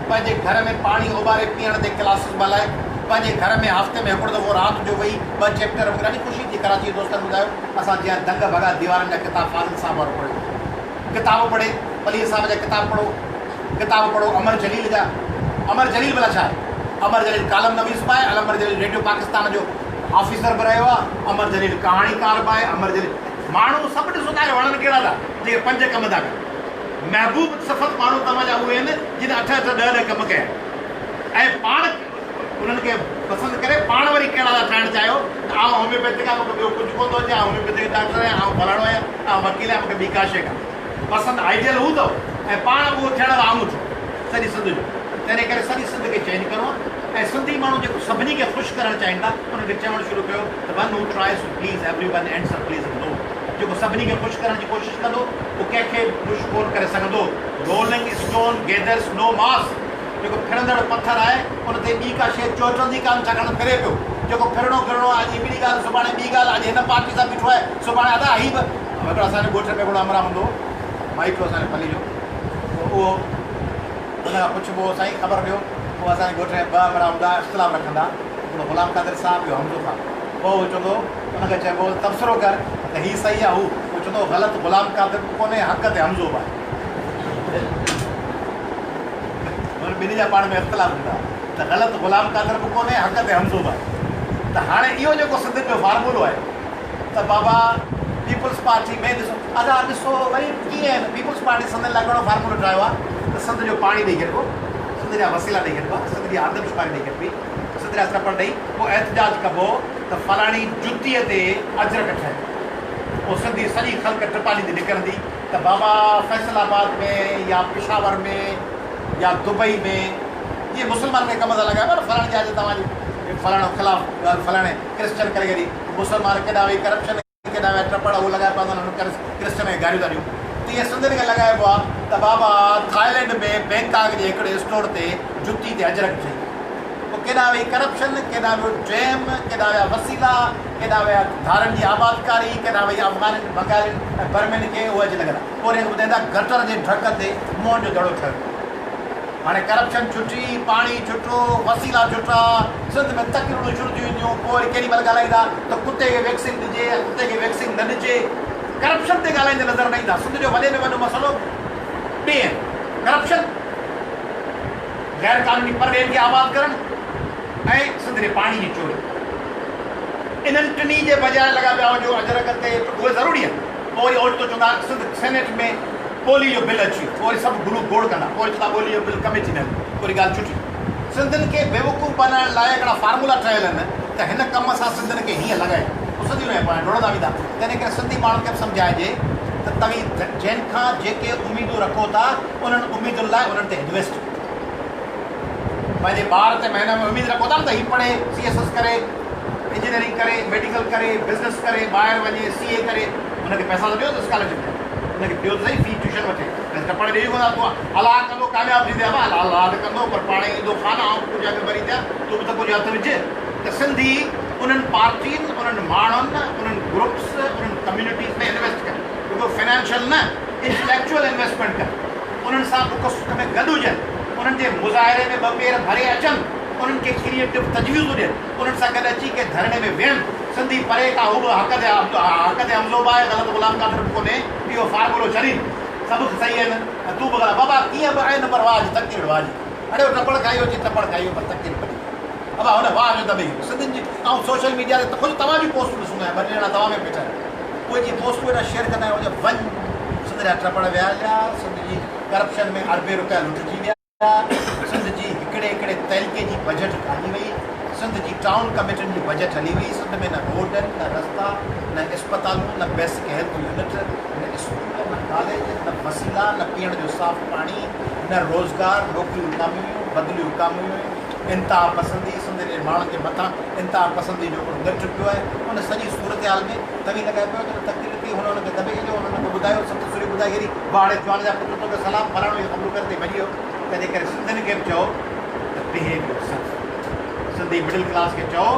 پنهنجي گهر ۾ پاڻي اوٻاري پيئڻ تي ڪلاسز به هلائي، پنهنجي گهر ۾ هفتي ۾ هڪڙو دفعو رات جو ويهي ٻه چيپٽر مون کي ڏاڍي خوشي ٿي ڪراچي جي دوستن ٻڌايو اسان جيان دنگ ڀڳا ديوارن جا ڪتاب فاضل صاحب وارو پڙهيو ڪتاب پڙهي پليجي صاحب جا ڪتاب پڙهو. ڪتاب پڙهو امر جليل جا. امر جليل ڀلا ڇا آهي؟ امر جليل ڪالم نويس به آهي، امر جليل ريڊيو پاڪستان جو آفيسر به رهيو آهي، امر جليل ڪهاڻيڪار به آهي، امر جليل ماڻهو سڀ ڏسو ٿا وڻن ڪهڙا ٿا جيڪي پنج ڪم ٿا ڪن. محبوب صفت ماڻهو توهان جا اهي آهن جن اٺ اٺ ڏهه ڏهه ڪم ڪيا آهن ۽ پاڻ انهن کي پسند ڪري پاڻ وري ڪهڙا ٿا ٺاهڻ چاهيو ته آئون هوميوپيٿڪ آهيان مون کي ٻيو ڪجهه ڪونه ٿو اچي آئون هوميوپيٿڪ ڊاڪٽر آهيان آئون فلاڻو آهيان آئون وڪيل آهيان مون کي ٻي ڪا شيء ڪانه. پسند آئيڊيل هو اٿو ۽ پاڻ اهو ٿيڻ لاء آڱوٺو سڄي سنڌ جو تنهن ڪري سڄي سنڌ کي چينج ڪرڻو آهي ۽ سنڌي ماڻهو جيڪو سڀني کي خوش ڪرڻ چاهين ٿا انهن کي چوڻ شروع ڪيو ته one who tries to please everyone ends up pleasing no one جيڪو سڀني کي خوش ڪرڻ جي ڪوشش ڪندو اهو ڪنهن کي به خوش ڪونه ڪري سگهندو rolling stone gathers no moss. جيڪو ڦرندڙ پٿر آهي، ان تي ٻي ڪا شيء چهچندي ڪانه، ڇاڪاڻ ته ڦري پيو. جيڪو ڦرڻو گهرڻو آهي، اڄ هڪڙي ڳالهه، سڀاڻي ٻي ڳالهه، اڄ هن پارٽي سان بيٺو آهي، سڀاڻي ادا هي به. هڪڙو اسان جي ڳوٺ ۾ هڪڙو همراهه هوندو هو، مائٽ هو اسان جي پلي جو، پوء اهو ان کان پڇبو هو، سائين خبر ڏيو، پوء اسان جي ڳوٺ ۾ ٻه همراهه هوندا هئا، اختلاف رکندا، هڪڙو غلام قادر صاحب، ٻيو حمزو خان. پوء اهو چوندو هو، ان کي چئبو هو ته تبصرو ڪر ته هي صحيح يا هو، اهو چوندو هو غلط غلام قادر به ڪونهي، حق تي حمزو به آهي. انهن ٻنهي جا پاڻ ۾ اختلاف هوندا ته غلط غلام قادر به ڪونهي حق تي حمزو به آهي ته هاڻي اهو جيڪو سنڌين جو فارمولو آهي ته بابا پيپلز پارٽي ۾ ڏسو ادا ڏسو وري ڪيئن آهن پيپلز پارٽي سنڌين لاء ڪهڙو فارمولو ٺاهيو آهي ته سنڌ جو پاڻي ڏئي ڇڏبو سنڌ جا وسيلا ڏئي ڇڏبا سنڌ جي آدمشماري ڏئي ڇڏبي سنڌ جا ٽپڙ ڏئي پوء احتجاج ڪبو ته فلاڻي جتيء تي اجرڪ ٺهي پوء سنڌي سڄي خلق ٽپا ڏيندي نڪرندي ته بابا فيصل آباد ۾ يا پشاور ۾ يا دبئي ۾ جيئن مسلمانن کي ڪم سان لڳائبو آهي نه فلاڻي جاء تي توهان جي فلاڻو خلاف ڳالهه فلاڻي ڪرسچن ڪري ڇڏي مسلمان ڪيڏانهن وئي ڪرپشن ڪيڏانهن ويا ٽپڙ اهو لڳائي پوندا آهن ڪرسچن کي گاريون ٿا ڏيون تيئن سنڌين کي لڳائبو آهي ته بابا ٿائلينڊ ۾ بينڪاڪ جي هڪڙي اسٽور تي جتي تي اجرڪ ٺهي پوء ڪيڏانهن وئي ڪرپشن، ڪيڏانهن ويو ڊيم، ڪيڏانهن ويا وسيلا، ڪيڏانهن ويا ڌارين جي آبادڪاري، ڪيڏانهن وئي افغانين، بنگالين ۽ برمين کي اهي اچي لڳندا. پوء وري ٻڌائيندا گٽر جي ڍڪ تي موهن جو دڙو ٺهيو پيو. هاڻي ڪرپشن ڇٽي، پاڻي ڇٽو، وسيلا ڇٽا، سنڌ ۾ تقريرون شروع ٿي وينديون، پوء وري ڪيڏي مهل ڳالهائيندا ته ڪتي کي ويڪسين ڏجي يا ڪتي کي ويڪسين نه ڏجي. ڪرپشن تي ڳالهائيندي نظر نه ايندا. سنڌ جو وڏي ۾ وڏو مسئلو ٻئي آهن، ڪرپشن. غير قانوني پرڏيهين کي آباد ڪرڻ ۽ سنڌ جي پاڻي جي چوري انهن ٽنهي جي بجاء لڳا پيا هجو اجرڪ تي اهي ضروري آهن پوء وري اوچتو چوندا سنڌ سينيٽ ۾ ٻولي جو بل اچي ويو پوء وري سڀ گروپ گوڙ ڪندا پوء وري چوندا ٻولي جو بل ڪميٽي ۾ هليو پوء وري ڳالهه ڇٽي سنڌين کي بيوقوف بنائڻ لاء هڪڙا فارمولا ٺهيل آهن ته هن ڪم سان سنڌين کي هيئن لڳائي پوء سنڌي ان جي پويان ڊوڙندا ويندا تنهن ڪري سنڌي ماڻهن کي به سمجهائجي ته توهين جنهن کان جيڪي اميدون رکو ٿا انهن اميدن لاء انهن تي انويسٽ ڪيو. پنهنجي ٻار تي مهيني ۾ اميد رکو ٿا نه ته هي پڙهي، سي ايس ايس ڪري، انجنيئرنگ ڪري، ميڊيڪل ڪري، بزنس ڪري، ٻاهر وڃي، سي اي ڪري، ان کي پئسا ته ڏيو ته اسڪالرشپ ڏيو، ان کي ڏيو ته سهي في ٽيوشن وٺي، پئسا ته پاڻ ڏيئي ڪونه ٿا، تون الله ڪندو ڪامياب ٿيندين ابا، الله ته ڪندو پر پاڻ ايندو خان آئون به ڪجهه اڳ ڀري ٿيان، تون به ته ڪجهه هٿ وجهه ته سنڌي انهن پارٽين، انهن ماڻهن، انهن گروپس، انهن ڪميونٽيز ۾ انويسٽ ڪن، رڳو فنانشل نه. انٽليڪچوئل انويسٽمينٽ ڪن، انهن سان ڏک سک ۾ گڏ هجن، انهن جي مظاهري ۾ ٻه پير ڀري اچن، انهن کي ڪريئيٽو تجويزون ڏين، انهن سان گڏ اچي ڪنهن ڌرڻي ۾ ويهن، سنڌي پري کان هو به حق تي حق تي حمزو به آهي غلط غلام قادر به ڪونهي، اهو فارمولو ڇڏين، سڀ صحيح آهن ۽ تون به غلط، بابا ڪيئن به آهي نمبر واهه جي تقرير واهه جي، اڙي هو ٽپڙ کائي ويو چي ٽپڙ کائي ويو پر تقرير وڏي. ابا هن واهه جو دٻي ويو. سنڌين جي آئون سوشل ميڊيا تي خود توهان جون پوسٽون ڏسندو آهيان ٻه ٽي ڄڻا توهان ۾ به ويٺا آهن اهي جيئن پوسٽون ايڏا شيئر ڪندا آهن اهي وڃ سنڌ جا ٽپڙ ويا هليا سنڌ جي ڪرپشن ۾ اربين روپيا لٽجي ويا سنڌ جي هڪڙي هڪڙي تعلقي جي بجيٽ کاڄي وئي سنڌ جي ٽائون ڪميٽين جي بجيٽ هلي وئي سنڌ ۾ نه روڊ نه رستا نه اسپتالون نه بيسڪ هيلٿ يونٽ نه اسڪول نه ڪاليج نه وسيلا نه پيئڻ جو صاف پاڻي نه روزگار نوڪريون اڪاميون ويون بدليون اڪاميون ويون انتها پسندي، سنڌ جي ماڻهن جي مٿان انتها پسندي جو هڪڙو ڳٺ پيو آهي، ان سڄي صورتحال ۾ توهين لڳائي پيو ته تقرير ڪئي، هن هن کي دٻي ڇڏيو، هن هن کي ٻڌايو، ست سريون ٻڌائي ڇڏي، واهه ڙي جوان جا پٽ توکي سلام، فلاڻو اهي خبرون ڪري تي ڀڄي ويو، تنهنجي ڪري سنڌين کي به چئو ته behave yourself، Sindhi middle class کي چئو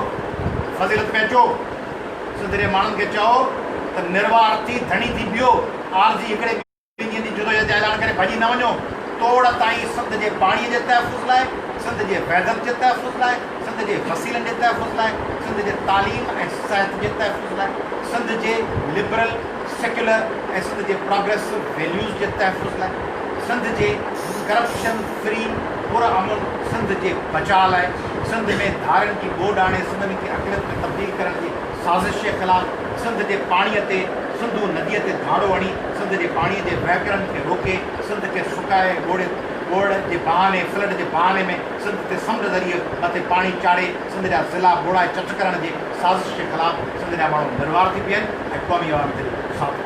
ته فضيلت ۾ اچو، سنڌ جي ماڻهن کي چئو ته نروار ٿي ڌڻي ٿي بيهو، عارضي هڪڙي. ٻن ڏينهن جي جدوجهد جا اعلان ڪري ڀڄي نه وڃو، توڙ تائين سنڌ جي پاڻي جي تحفظ لاء، سنڌ جي وحدت جي تحفظ لاء، سنڌ جي وسيلن جي تحفظ لاء، سنڌ جي تعليم ۽ صحت جي تحفظ لاء، سنڌ جي لبرل، سيڪيولر ۽ سنڌ جي پراگريسو ويليوز جي تحفظ لاء، سنڌ جي ڪرپشن فري پرامن سنڌ جي بچاء لاء، سنڌ ۾ ڌارين جي ٻوڏ آڻي سنڌين کي اقليت ۾ تبديل ڪرڻ جي سازش جي خلاف، سنڌ جي پاڻي تي سنڌو نديء تي ڌاڙو هڻي سنڌ جي پاڻي جي وهڪرن کي روڪي سنڌ کي سڪائي ٻوڙي ٻوڙ جي بهاني فلڊ جي بهاني ۾ سنڌ تي سمنڊ ذريعي مٿي پاڻي چاڙهي سنڌ جا ضلعا ٻوڙائي چٽ ڪرڻ جي سازش جي خلاف سنڌ جا ماڻهو نروار ٿي بيهن ۽ قومي عوامي تحريڪ جو ساٿ ڏين.